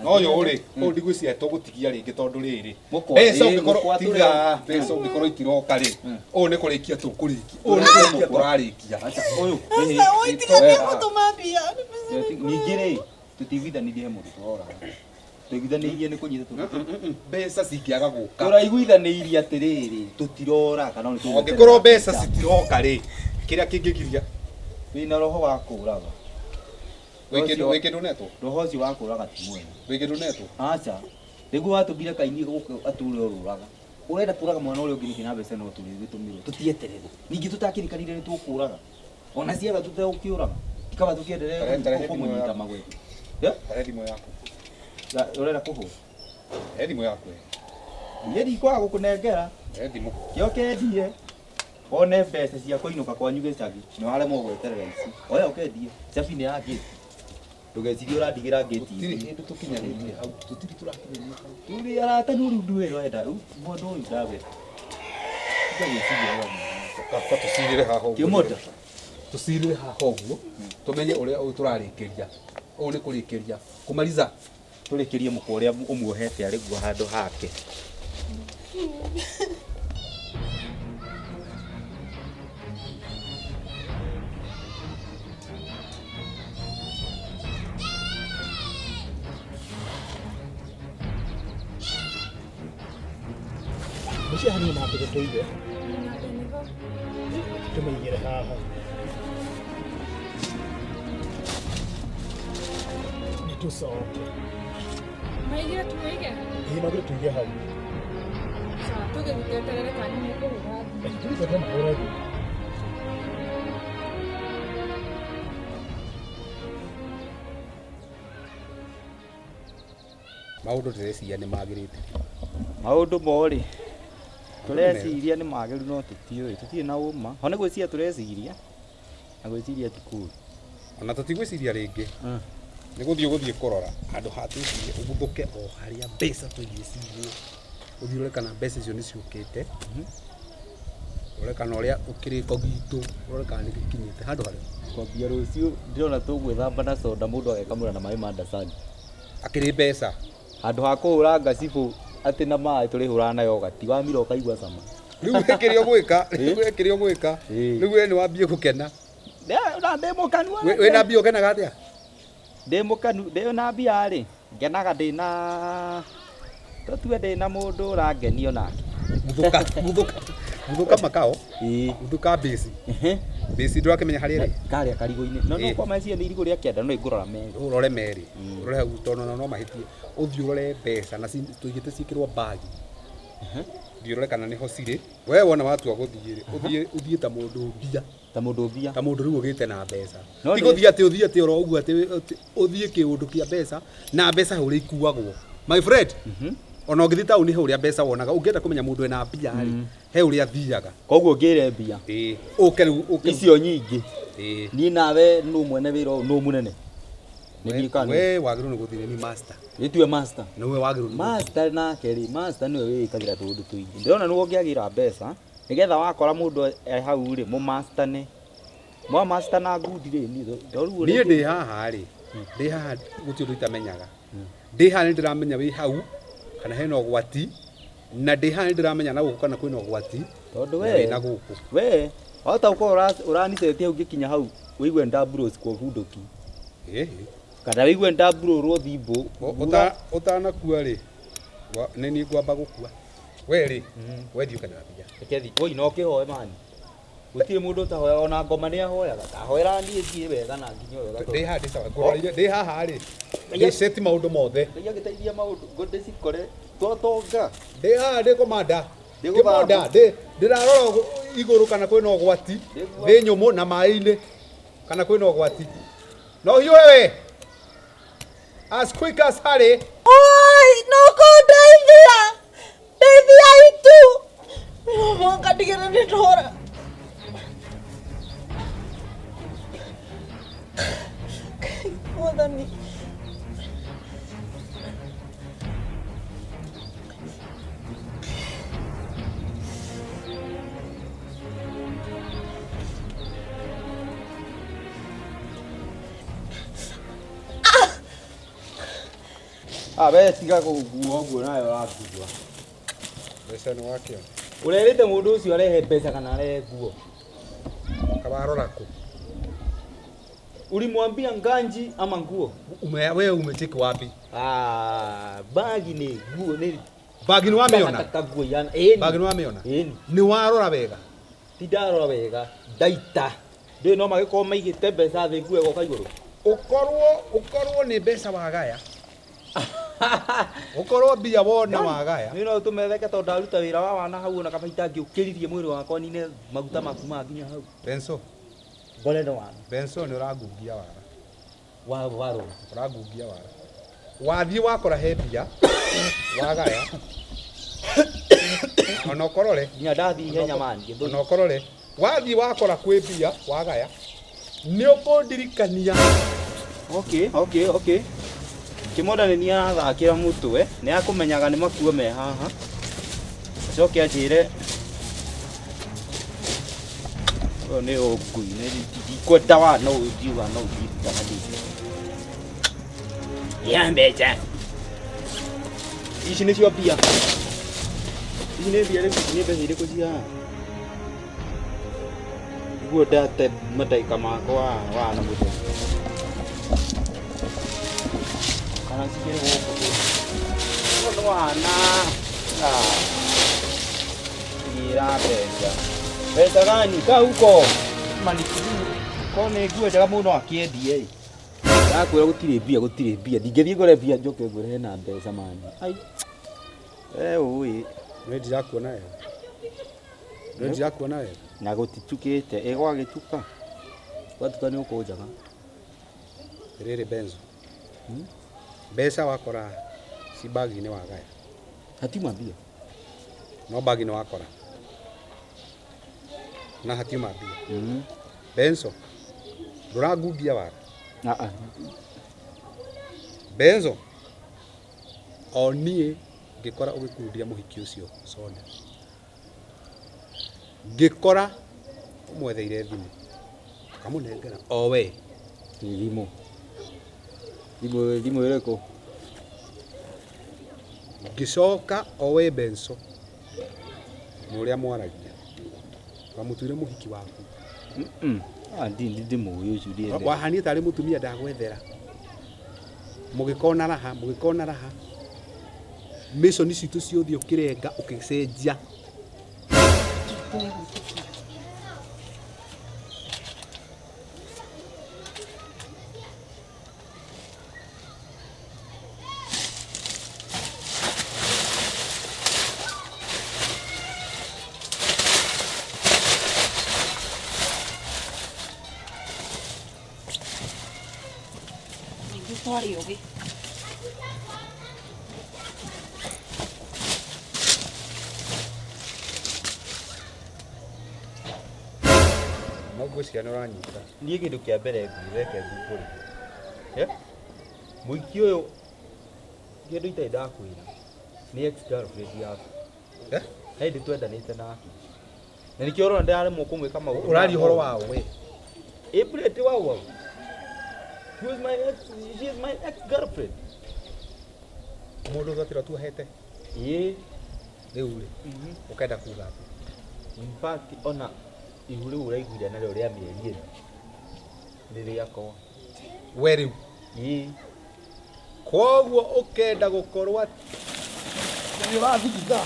No yo rĩ, ũũ ndigwĩciria tũgũtigia rĩngĩ tondũ rĩrĩ. Mbeca ũngĩkorwo tiga, mbeca ũngĩkorwo itiroka rĩ, ũũ nĩ kũrĩkia tũkũrĩkia. Ũũ nĩ kũrĩkia tũrarĩkia. Ũyũ. Aca, ũi tiga nĩ mbia. Ningĩ rĩ, tũtiiguithanirie he mũndũ tũroraga. Tũiguithanĩirie nĩ kũnyita tũ. Mbeca cingĩaga gũka. Tũraiguithanĩirie atĩrĩrĩ, tũtirora kana nĩ tũgweterera. Angĩkorwo mbeca citiroka rĩ, kĩrĩa kĩngĩgiria Wĩna roho wa kũraga. wĩ kĩndũ netwo? Roho ũcio wa kũraga ti mwega. Wĩ kĩndũ netwo? Aca. Nĩguo watũmbire kaini gũkũ atũre ũrũraga. Ũrenda kũraga mwana ũrĩa ũngĩ nĩkĩ na mbeca no tũrĩgĩtũmĩrwo. Tũtieterere. Ningĩ tũtakĩrĩkanire nĩ tũkũraga. Ona ciaga tũtegũkĩũraga. Tikaba tũkĩendelee Tarehe thimũ kũmũnyita yaku. magwete. Tarehe thimũ yaku. Ũrenda kũhũra? Rehe thimũ yaku. Niĩ ndikwaga gũkũnengera. Rehe thimũ. Kĩo kendie. One mbeca cia kũinũka kwanyu gĩcagi. Nĩ waremwo gweterera ici. Oya ũkendie. Cabi nĩ ya ngĩti. Ndũgecirie ũrandigĩra ngĩti. Tũtirĩ hĩndĩ tũkinyanĩtie hau. Tũtirĩ tũrakinyanĩria hau. Tũrĩ arata nĩ rĩu ndũĩ ũrenda. Rĩu mũndũ ũyũ ndawe. Tiga gwĩciria ũrĩa Kaba tũcirĩre haha ũguo. Kĩmondo. Tũcirĩre haha ũguo. Tũmenye ũrĩa ũyũ tũrarĩkĩria. Ũũ nĩ kũrĩkĩria. Kũmaliza. Tũrĩkĩrie mũkwa ũrĩa ũmuohete arĩ guo handũ hake. Mũciĩ haha niĩ mambĩre tũige. Tũmĩigĩre haha. Nĩ tũcoke. Maigĩre tũige. Ĩĩ magĩre tũige hau. Sawa, tũgĩthiĩ tweterere kana nĩ mekũhũra thimũ. Tũthiĩ tweterere mahũre thimũ. Maũndũ ndĩreciria nĩ magĩrĩte. Maũndũ morĩ. Tũreciria nĩ magĩru no tũtiũĩ. Tũtirĩ na ũma. Ho nĩ gwĩciria tũreciria. Na gwĩciria ti kũũru. Ona tũtigwĩciria rĩngĩ. Nĩ gũthiĩ ũgũthiĩ kũrora handũ ha twĩcirie ũguthũke o harĩa mbeca tũigire cigwo. Ũthiĩ ũrore kana mbeca icio nĩ ciũkĩte. Ũrore kana ũrĩa kĩrĩko gitũ, ũrore kana nĩ gĩkinyĩte handũ harĩa. Kwambia rũciũ ndĩrona tũgwĩthamba na soda mũndũ agekamũra na maĩ ma ndacani. Akĩrĩ mbeca. Handũ ha kũhũra ngacibũ atĩ na maĩ tũrĩhũraga na yogati wamira ũkaigua cama. Rĩu we kĩrĩa ũgwĩka, rĩu we kĩrĩa ũgwĩka, rĩu we nĩ wambie gũkena. Na ndĩ mũkanu. Wĩna mbia ũkenaga atĩa? Ndĩ mũkanu, ndĩ na mbia rĩ, ngenaga ndĩna tũtue ndĩna mũndũ ũrangenio nake. Guthũka, guthũka, guthũka makao. Guthũka base. Base ndũrakĩmenya harĩa ĩrĩ. Karĩa karigũ-inĩ. No no kwa meciria nĩ irigũ rĩa kĩanda no ingũrora merĩ. Ũrore merĩ. Ũrore hau tondũ no mahĩtie. Ũthiĩ ũrore mbeca na tũigĩte ciĩkĩrwo bagi. Thiĩ ũrore kana nĩho cirĩ. We wona watua gũthiĩ rĩ, ũthiĩ ũthiĩ ta mũndũ mbia. Ta mũndũ mbia. Ta mũndũ rĩu ũgĩte na mbeca. No Ti ndĩ- gũthiĩ atĩ ũthiĩ atĩ oro ũguo atĩ atĩ ũthiĩ kĩũndũ kĩa mbeca na mbeca he ũrĩa ikuagwo. My friend, ona ũngĩthiĩ taũni he ũrĩa mbeca wonaga, ũngĩenda kũmenya mũndũ ena mbia rĩ, he ũrĩa athiaga. Koguo ngĩre mbia. Ĩĩ, ũke rĩu ũke. Icio nyingĩ. Ĩĩ. Niĩ nawe nũ mwene wĩra ũyũ nũ mũnene? Nĩ niĩ kana nĩwe? We wagĩrĩirwo nĩ gũthiĩ nĩ master. Gĩtue master. Nĩwe wagĩrĩirwo nĩ gũthiĩ. Master nake rĩ, master nĩwe wĩĩkagĩra tũũndũ tũingĩ. Ndĩrona nĩwe ũngĩagĩra mbeca, nĩgetha wakora mũndũ e hau rĩ, mũmastane. Mwamasta na ngundi rĩ, niĩ to rĩu Niĩ ndĩ haha rĩ, ndĩ haha gũtirĩ ũndũ itamenyaga. Ndĩ haha nĩ ndĩramenya wĩ hau kana hena ũgwati, na ndĩ haha nĩ ndĩramenya na gũkũ kana kwĩna ũgwati, Tondũ na we wĩna gũkũ. We wahota gũkorwo ũranicetie hau ngĩkinya hau ũigue ndamburũcikwo bunduki. Ĩĩ. Kana ũigue ndamburũrwo thimbũ. Ũtanakua rĩ, nĩ niĩ ngwamba gũkua. We rĩ, we thiĩ ũkanyua mbia. Reke thiĩ. Woi no ũkĩhoe mani. Gũtirĩ mũndũ ũtahoyaga ona ngoma nĩ ahoyaga. Ndahoera niĩ thiĩ wega na nginye wega tondũ- Ndĩ haha ndĩ sawa. Ngũroreire ndĩ haha rĩ. Ndĩ set maũndũ mothe. Ngai agĩteithia maũndũ ngo ndĩcikore twatonga. Ndĩ haha ndĩ komanda. Ndĩ Kĩmonda gũthamba. ndĩ ndĩrarora igũrũ kana kwĩna ũgwati. Thĩ nyũmũ na maĩ-inĩ kana kwĩna ũgwati. No hiũhe we. As quick as hurry. Oi, no kũndeithia. Ndeithia itu. No mũhaka ndigĩre nĩ ndora. Mwathani. Ah, we tiga gũkua ũguo nawe ũrakua. Mbeca nĩ wakĩona. Ũrerĩte mũndũ ũcio arehe mbeca kana arehe nguo? Kawarora kũ? Ulimwambia nganji ama nguo? Wewe umecheki wapi? Ah, bagi nĩ nguo nĩ Bagi nĩ wamĩona? Taka nguo ihana. Ĩni. Bagi nĩ wamĩona? Ĩni. Nĩ warora wega? Ti ndarora wega. Ndaita. Ndũĩ no magĩkorwo maigĩte mbeca thĩ nguo ĩgoka igũrũ. Ũkorwo nĩ mbeca wagaya. Ũkorwo mbia wona wagaya. Nĩ no ũtũmetheke tondũ ndaruta wĩra wa wana hau ona kaba itangĩũkĩririe mwĩrĩ wakwa nine maguta maku ma nginya hau. Benso. Ngore nĩ wana. Benso nĩ ũrangungia wara. Wa warora. Ũrangungia wara. Wathiĩ wakora he mbia wagaya. Ona ũkorore. Nginya ndathiĩ ihenya mani, gĩthũri. Ona ũkorore. Wathiĩ wakora kwĩ mbia wagaya. Nĩ ũkũndirikania. Okay, okay, okay. Kĩmonda nĩ niĩ arathakĩra mũtwe, nĩ akũmenyaga nĩ makuo me haha. Acoke anjĩre ũyũ nĩ ũngui, nĩ ndikwenda wa no ũngiuga no ũngiruta hanini. Ya mbeca. Ici nĩcio mbia. Ici nĩ mbia rĩu, nĩ mbeca irĩkũ ci haha? Nĩguo ndate mandagĩka makwa wa na mũthenya. Kana cikĩrĩ gũkũ? Ũyũ nĩ wana. Ah. Tigĩra mbeca. Mbeca gani? Kaa huko. Ko nĩ nguo njega mũno akĩendie ĩ. Ndakwĩra gũtirĩ mbia, gũtirĩ mbia. Ndingĩthiĩ ngore mbia njoke ngwĩre hena mbeca mani. Ai. We ũĩ. Nĩ ndirakuona wega. Nĩ ndirakuona wega. Na gũtitukĩte, ĩ gwagĩtuka. Gwatuka nĩ ũkũnjaga. Rĩrĩ Benzo. Mbeca wakora ci bagi-inĩ wagaya. Hatiuma mbia. No bagi-inĩ wakora. Na hatiuma mbia. Benzo. Ndũrangungia wara. Ah ah. Benzo. O niĩ ngĩkora ũgĩkundia mũhiki ũcio soda. Ngĩkora ũmwetheire thimũ. Ũkamũnengera o we. Thimũ. Thimũ, thimũ ĩrĩkũ? Ngĩcoka o we Benso. Nĩ ũrĩa mwaragia. Wamũtuire mũhiki waku. Ah, ndimũĩ ũcio ndiendete. Wahanie tarĩ mũtumia ndagwethera. Mũgĩkona raha, mũgĩkona raha. Mission citũ ciothe ũkĩrenga ũkĩcenjia. Twarĩ ũgĩ. No ngwĩciria nĩ ũranyita. Niĩ kĩndũ kĩa mbere ngwĩre reke ngumbũre. Eh? Mũiki ũyũ kĩndũ itarĩ ndakwĩra nĩ ex girlfriend yaku. Eh? Hĩndĩ twendanĩte nake. Na nĩkĩo ũrona ndĩraremwo kũmwĩka maũndũ. Ũraria ũhoro wa we. April ti wau wau. She was my ex, she is my ex girlfriend. Mũndũ ũthatĩra tuohete. Ĩĩ. Rĩu rĩ, ũkenda kuga atĩa? In fact ona ihu rĩu ũraiguire narĩo rĩa mĩeri ĩna nĩ rĩakwa. We rĩu. Ĩĩ. Koguo ũkenda gũkorwo atĩ nĩ ũrathigitha.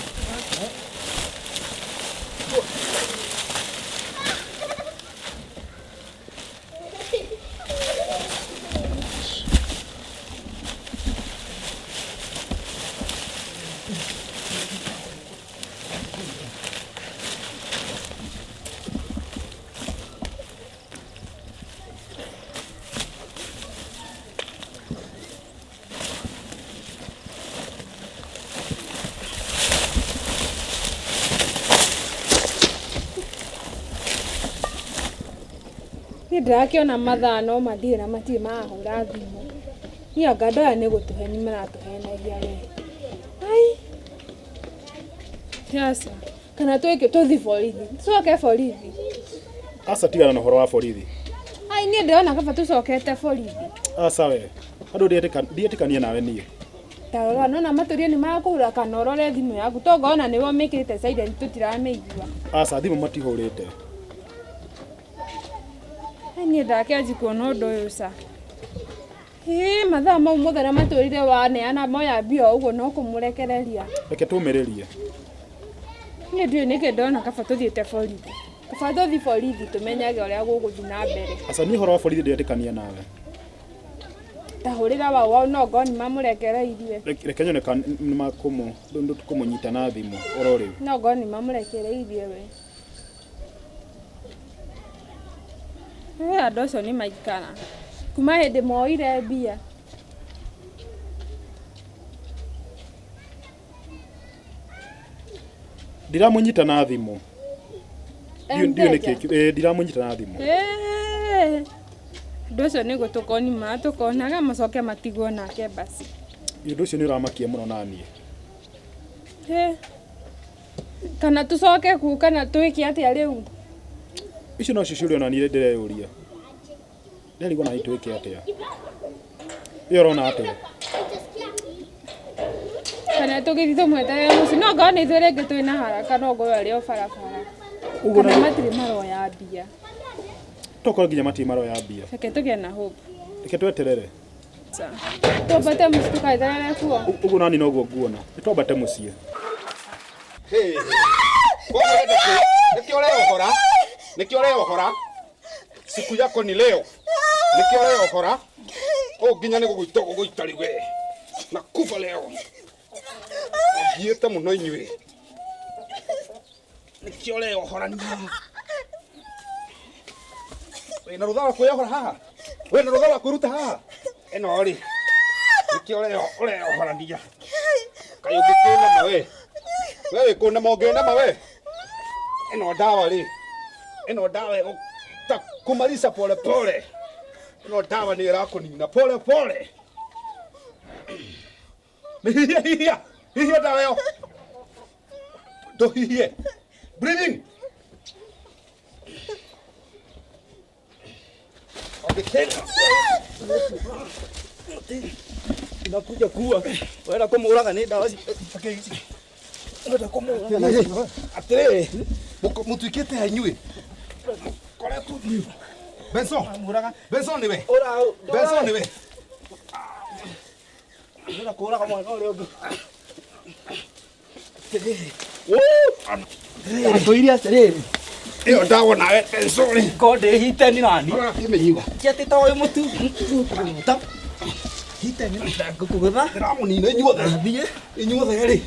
Niĩ ndĩrakĩona mathaa no mathiĩ na matirĩ marahũra thimũ. Niĩ anga andũ aya nĩ gũtũheni maratũhenagia we. Ai. Aca. Kana twĩke tũthi borithi. Tũcoke borithi. Aca tigana na ũhoro wa borithi. Ai niĩ ndĩrona kaba tũcokete borithi. Aca we. Andũ ndietĩkania nawe niĩ. Ta rora nona matũrie nĩ makũhũra kana ũrore thimũ yaku. Tongona nĩwe ũmĩkĩrĩte silent tũtiramĩigua. Aca thimũ matihũrĩte. Ai niĩ ndakĩanji kuona ũndũ ũyũ ca. Ĩĩ mathaa mau mothe na matũrire waneana moya mbia o ũguo no kũmũrekereria. Reke tũmĩrĩrie. Niĩ ndiũĩ nĩkĩ ndona kaba tũthiĩte borithi. Kaba tũthi borithi tũmenyage ũrĩa gũgũthiĩ na mbere. Aca niĩ ũhoro wa borithi ndiretĩkania nawe. Ta hũrĩra wau wau no ngorwo nĩ mamũrekereirie. Reke nyone kana nĩ makũmũnyita na thimũ oro rĩu. No ngorwo nĩ mamũrekereirie we. Andũ acio nĩ maikara. Kuma hĩndĩ moire mbia. Ndiramũnyita na thimũ. Ndiũĩ nĩkĩ ndiramũnyita na thimũ. Andũ acio nĩ gũtũkoni maratũkonaga macoke matigwo nake basi. Ũndũ ũcio nĩ ũramakia mũno naniĩ. Kana tũcoke kuu kana twĩke atĩa rĩu? Icio no cio ciũria ona niĩ ndĩreyũria. Nderigwo nani twĩke atĩa. Ĩyo ũrona atĩa? Kana tũgĩthiĩ tũmweterere mũciĩ. No ngorwo nĩ ithuĩ rĩngĩ twĩna haraka no ngorwo arĩ o barabara. Kana matirĩ maroya mbia. Tokorwo nginya matirĩ maroya mbia. Reke tũgĩe na hope. Reke tweterere. Twambate mũciĩ tũkaeterere kuo. Ũguo nani noguo nguona. Nĩ twambate mũciĩ. Nĩkĩo ũreohora. Nĩkĩo ũreohora. Siku yako ni leo. Nĩkĩo ũreohora. Ũũ nginya nĩ gũgũita gũgũita rĩu we. Nakufa leo. Ngiĩte mũno inyuĩ. Nĩkĩo ũreohorania. Wĩna rũtha rwa kwĩyohora haha? Wĩna rũtha rwa kwĩruta haha? Ĩno rĩ. Nĩkĩo ũreohorania. Kaĩ ũngĩkĩnema we. We wĩ kũnema ũngĩnema we. Ĩno ndawa rĩ. Ĩno ndawa ĩgũkumaliza pole pole. Ĩno ndawa nĩ ĩrakũnina pole pole. Hihia hihia. Hihia ndawa ĩyo. Ndũhihie. Breathing. Nakuja kuwa. Wenda kũmũraga nĩ ndawa ici. Wenda kũmũraga na Atĩrĩrĩ, mũtuĩkĩte a inyuĩ. Koretwo Benson. Benson nĩwe. Benson nĩwe. Ndĩrenda kũraga mwana ũrĩa ũngĩ. Atũire atĩrĩrĩ. Ĩyo ndawa nawe Benson rĩ. Ko ndĩhite nĩ nani? Ũrakĩmĩnyua. Ti atĩ ta ũyũ mũtu. Hite nĩ ngũkũgũtha. Ndĩramũnina inyuothe. Thiĩ. Inyuothe rĩ.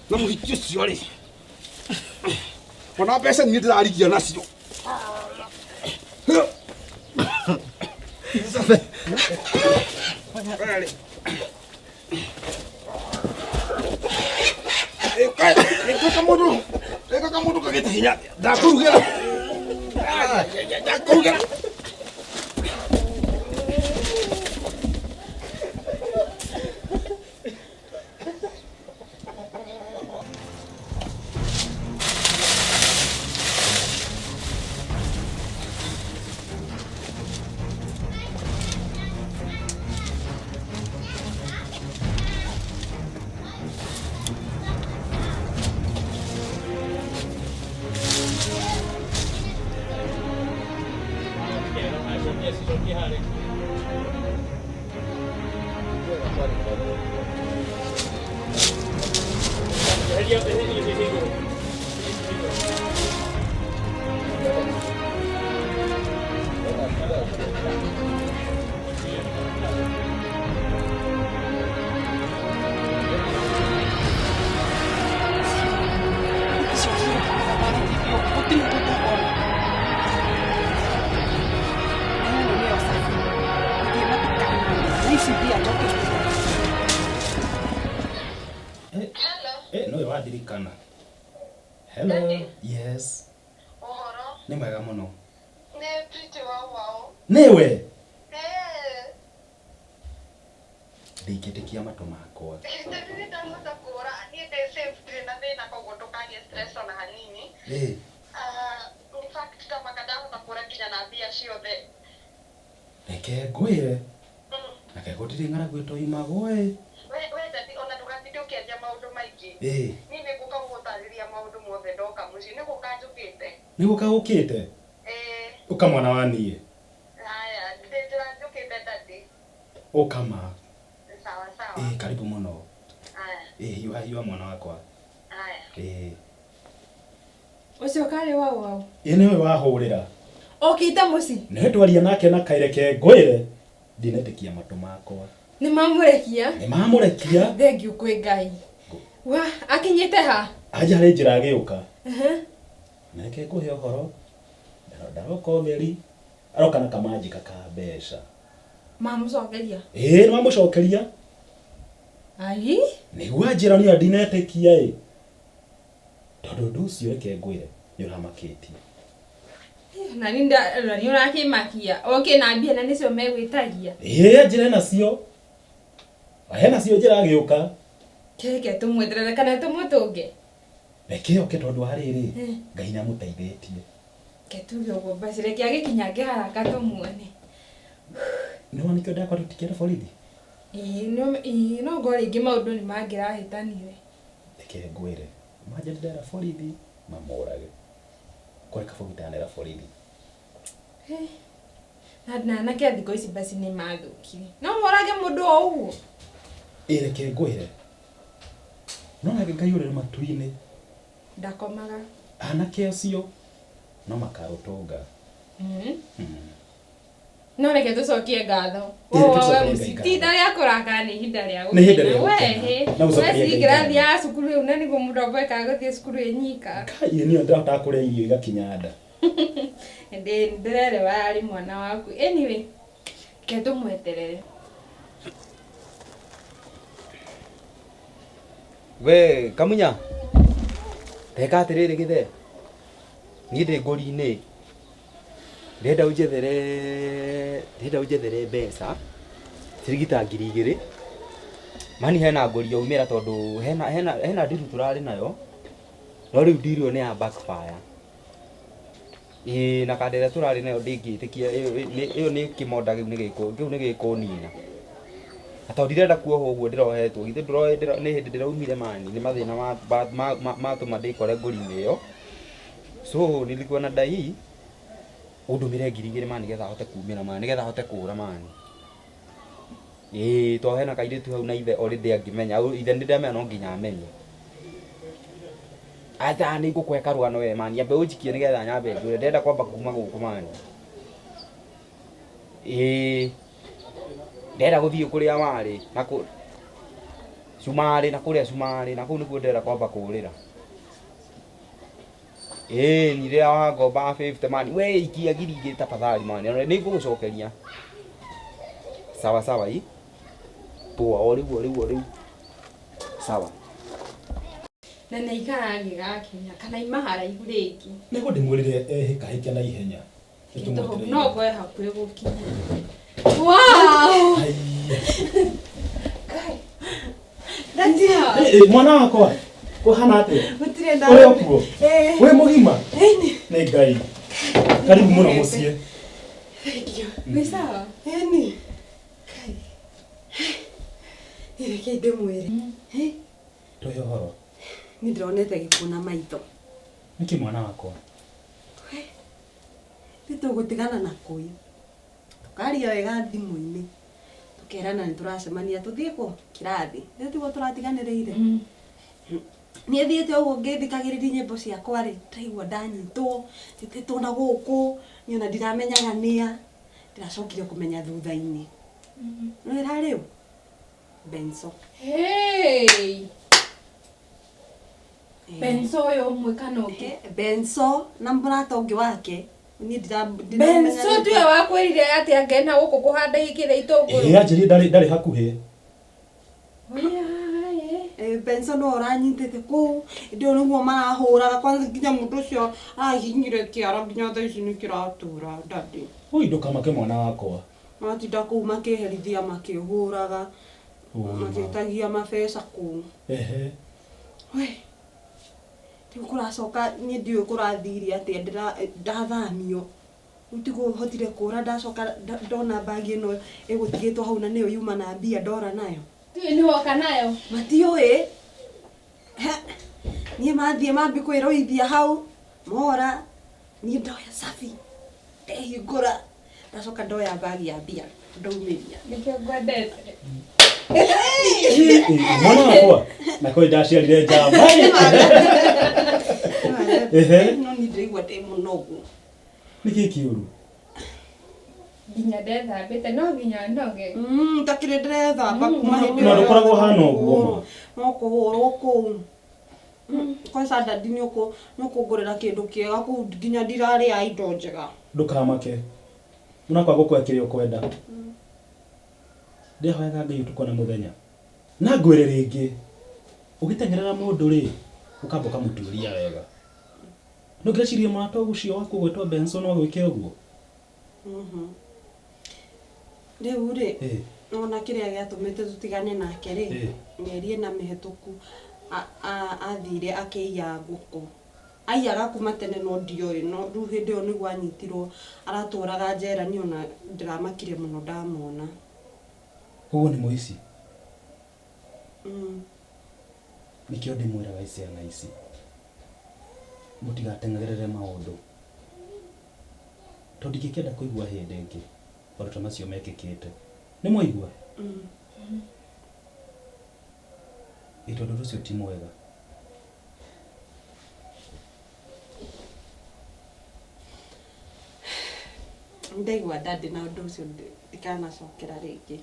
Na mũhiki ũcio rĩ. Ona mbeca niĩ ndĩrarigia nacio. Ĩka kamũndũ kagĩte hinya ndakũrugĩra ndakũrugĩra. Eh, no wandirikana. Hello. Yes. Ũhoro? Nĩ mwega mũno. Nĩ Pretty Wow Wow. Nĩwe? Eh, Ndingĩtĩkia matũ makwa. nĩ ndahota kũra. Niĩ ndĩ safe, ndirĩ na thĩna koguo ndũkagĩe stress ona hanini. Eh, Ah, in fact ndamaka ndahota kũra nginya na mbia ciothe. Reke ngwĩre. Na ke gũtirĩ ng'aragu ĩtoimagwo ĩ. We daddy, ona ndũgatinde ũkĩaria maũndũ maingĩ. Eh, Niĩ nĩ ngũka gũgũtarĩria maũndũ mothe ndoka mũciĩ. Nĩ gũka njũkĩte. Nĩ gũka gũkĩte? Eh, Ũka mwana wa niĩ. haya, ndĩ njĩra njũkĩte daddy. Ũka ma. Sawa sawa. Eh, karibu mũno. Haya, Eh, hiũha hiũha mwana wakwa. haya. Eh. Ũcio karĩ wau wau. Ĩ nĩwe wahũrĩra. Okĩte mũciĩ. Nĩwe twaria nake na kaireke ngwĩre. Ndinetĩkia matũ makwa. Nĩ mamũrekia. Nĩ mamũrekia. Thengiũ kwĩ Ngai. Wa, akinyĩte ha? Anja harĩ njĩra agĩũka. Ehe. Na reke ngũhe ũhoro. Ndaroka ũtheri. Aroka na kamanjika ka mbeca. Mamũcokeria. Ĩĩ nĩ mamũcokeria. Ai. Nĩguo anjĩra niĩ ndinetĩkia ĩ. Tondũ ũndũ ũcio reke ngwĩre nĩ ũramakĩtie. Na nĩ na nĩ ũrakĩmakia. Oke na mbia na nĩcio megwĩtagia. Ĩĩ anjĩra enacio. Enacio njĩra agĩũka. Keke tũmweterere kana tũmũtũnge. Reke oke tondũ wa rĩrĩ Eh. Ngai nĩ amũteithĩtie. Ke tuge ũguo basi reke agĩkinyange haraka tũmuone. Nĩ wona nĩkĩo ndakwa tũtikĩre borithi. Ĩĩ no ĩĩ no ngo rĩngĩ maũndũ nĩ mangĩrahĩtanire. Reke ngwĩre. Manje ndĩrera borithi mamũrage. Kore kaba gũtanera borithi. Eh. Na na anake a thikũ ici basi nĩ mathũkire. No morage mũndũ o ũguo. Ĩ reke ngwĩre. No nake Ngai ũrĩ matu-inĩ. Ndakomaga. Anake acio no makarũtũnga. No reke tũcokie ngatho. Ĩ, reke Wowe tũcokerie Ngai mũciĩ. ngatho. Ti ihinda rĩa kũrakara nĩ ihinda rĩa Nĩ ihinda rĩa gũkena. We, gũkena. hĩ. Na gũcokeria We Ngai ci kĩrathi ngatho. ya cukuru rĩu na nĩguo mũndũ amboekaga gũthiĩ cukuru ĩ nyika. Kai niĩ ndĩrahotaga kũrĩa irio igakinya nda. Ndĩ ndĩrerewa arĩ mwana waku. Anyway, reke tũmweterere. We Kamunya. Reka atĩrĩrĩ gĩthe. Niĩ ndĩ ngũri-inĩ. Ndĩrenda ũnjethere ndĩrenda ũnjethere mbeca ciringi ta 2000. Mani hena ngũri yaumĩra tondũ hena hena hena ndiru tũrarĩ nayo. No rĩu ndiru ĩyo nĩ ya backfire. Ĩĩ na kanda ĩrĩa tũrarĩ nayo ndĩngĩtĩkia ĩyo nĩ kĩmonda kĩu nĩ gĩkũ kĩu nĩ gĩkũnina. Na tondũ ndirenda kuohwo ũguo ndĩrohetwo githĩ ndũroĩ nĩ hĩndĩ ndĩraumire mani nĩ mathĩna matũma ndĩkore ngũri-inĩ ĩyo. So nilikuwa na dai ũndũmĩre 2000 mani nĩgetha hote kumĩra mani nĩgetha hote kũra mani. Ĩĩ to hena kairĩtu hau na ithe already angĩmenya ithe nĩ ndamenya no nginya amenye. Aca nĩ ngũkũhe karũgano we mani ambe ũnjikie nĩgetha nyambe njũre ndĩrenda kwamba kuma gũkũ mani. Ĩĩ ndĩrenda gũthiĩ kũrĩa warĩ na kũ cumarĩ na kũrĩa cumarĩ na kũu nĩkuo ndĩrenda kwamba kũrĩra. Ĩĩ ni rĩrĩa wangomba 50 mani we ikia 2000 tafadhali mani nĩ ngũgũcokeria. Sawa sawa i. Poa, o rĩu o rĩu o rĩu. Sawa. Na nĩ ikara angĩgakinya kana ima haraihu rĩngĩ. Nĩguo ndĩmwĩrire ehĩkahĩke na ihenya. Nĩtũmwetereire. No ngwe hakuhĩ gũkinya. Wow! Eh, eh, mwana wakwa kũhana atĩa? Gũtirĩ na Ũrĩ o kuo? Eh. Wĩ mũgima? Ĩni. Nĩ Ngai. Karibu mũno mũciĩ. Thank you. Wĩ sawa? Ĩni. Kai. Niĩ reke ndĩmwĩre. Eh, Tũhe ũhoro. Niĩ ndĩronete gĩkuũ na maitho. Nĩkĩ mwana wakwa? Nĩ tũgũtigana na kũi. Tũkaria wega thimũ-inĩ. Tũkerana nĩ tũracemania tũthiĩ kũ kĩrathi. Nĩ tiguo tũratiganĩrĩire. Niĩ thiĩte ũguo ngĩthikagĩrĩria nyĩmbo ciakwa rĩ, ndaigua ndanyitwo, njĩtĩtwo na gũkũ, niĩ ona ndiramenyaga nĩa. Ndĩracokire kũmenya thutha-inĩ. Nĩ rarĩ ũ? Benso. Hey! Benso ũyũ ũmwe kana ũngĩ? Benso na mũrata ũngĩ wake. Niĩ ndiramenya Benso tiwe wakwĩrire atĩ angena gũkũ kũhanda ikĩra itũngũrũ. Ĩĩ anjĩrire ndarĩ hakuhĩ. Eh, Benso no ũranyitĩte kũu hĩndĩ ĩyo nĩguo marahũraga kwanza nginya mũndũ ũcio ahihinyire kĩara nginya thaa ici nĩ kĩratura daddy. Ui ndũkamake mwana wakwa. Matinda kũu makĩherithia makĩhũraga Ui, ma. magĩtagia mabeca kũu. Ehe. We, rĩu kũracoka niĩ ndiũĩ kũrathire atĩa ndathamio rĩu tiguo hotire kũra ndacoka ndona mbagi ĩno ĩgũtigĩtwo hau na nĩyo yuma na mbia ndora nayo. Tiũĩ nĩ woka nayo? Matiũĩ. He, niĩ mathiĩ mambi kwĩrũithia hau mora niĩ ndoya cabi ndehingũra ndacoka ndoya mbagi ya mbia ndaumĩria. Nĩkĩo ngwendete. Mwana wakwa. Na kwĩ ndaciarire njamba. Ehe. No niĩ ndĩraigua ndĩ mũnogu. Nĩkĩ kĩũru? Nginya ndethambĩte no nginya noge. Ntakĩrĩ ndĩrethamba kuma hĩndĩ Na ĩyo ndũkoragwo ũhana ũguo ma. No kũhũrwo kũu. Kwanza daddy nĩ ũkũngũrĩra kĩndũ kĩega kũu nginya ndirarĩa indo njega. Ndũkamake. Mwana wakwa ngũkũhe kĩrĩa ũkwenda. Ndĩhoyaga Ngai ũtukũ na mũthenya. Na ngwĩre rĩngĩ, ũgĩteng'erera mũndũ rĩ, ũkamba ũkamũtuĩria wega. Nĩ ũngĩreciria mũrata ũcio waku ũgwĩtwo Benson no agwĩke ũguo? Rĩu rĩ, Eh. nona kĩrĩa gĩatũmĩte tũtigane nake rĩ, Eh. mĩeri ĩna mĩhĩtũku athire akĩiya ngũkũ. Aiyaga kuma tene no ndioĩ, no rĩu hĩndĩ ĩyo nĩguo anyitirwo aratũraga njera niĩ ona ndĩramakire mũno ndamona. Ũguo nĩ mũici. Nĩkĩo ndĩmwĩraga ciana ici mũtigateng'erere maũndũ tondũ ndingĩkĩenda kũigua hĩndĩ ĩngĩ maũndũ ta macio mekĩkĩte. Nĩ mwaigua? Ĩ tondũ ũndũ ũcio ti mwega. Ndaigua daddy na ũndũ ũcio ndikanacokera rĩngĩ.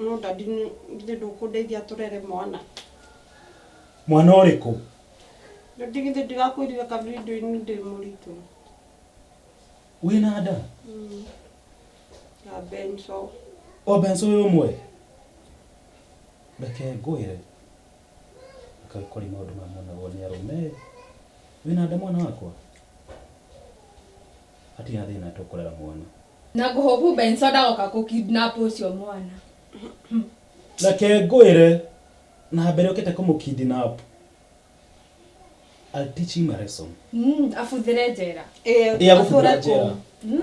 No daddy githĩ ndũkũndeithia tũrere mwana? Mwana ũrĩkũ? Daddy githĩ ndirakwĩrire kavindio-inĩ ndĩ mũritũ? Wĩna nda? Ya Benso. O Benso ũyũ ũmwe? Reke ngwĩre. Akagĩkori maũndũ maya monagwo nĩ arũme. Wĩna nda mwana wakwa? Hatirĩ na thĩna tũkũrera mwana. Na ngũhũbu Benso ndagoka kũ-kidnap ũcio mwana. Reke ngwĩre na mbere ũkĩte kũmũ-kidnap. I'll teach him a lesson. Abuthĩre njera. Ĩ agũbuthĩra njera.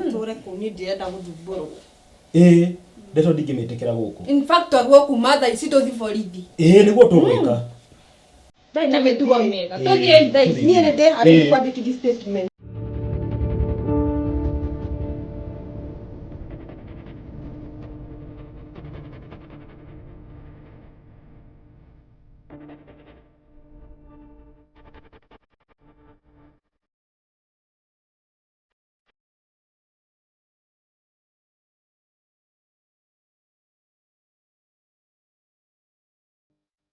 Atũre kũu niĩ ndirenda gũthumbũrwo. Ĩ ndeto ndingĩmĩtĩkĩra gũkũ. In fact twarwo kuma thaa ici tũthiĩ borithi. Ĩ nĩguo tũgwĩka. Ndarĩ na mĩtugo mĩega. Tũthiĩ thaa ici. Niĩ nĩ ndĩharĩirie kwandĩkithia statement.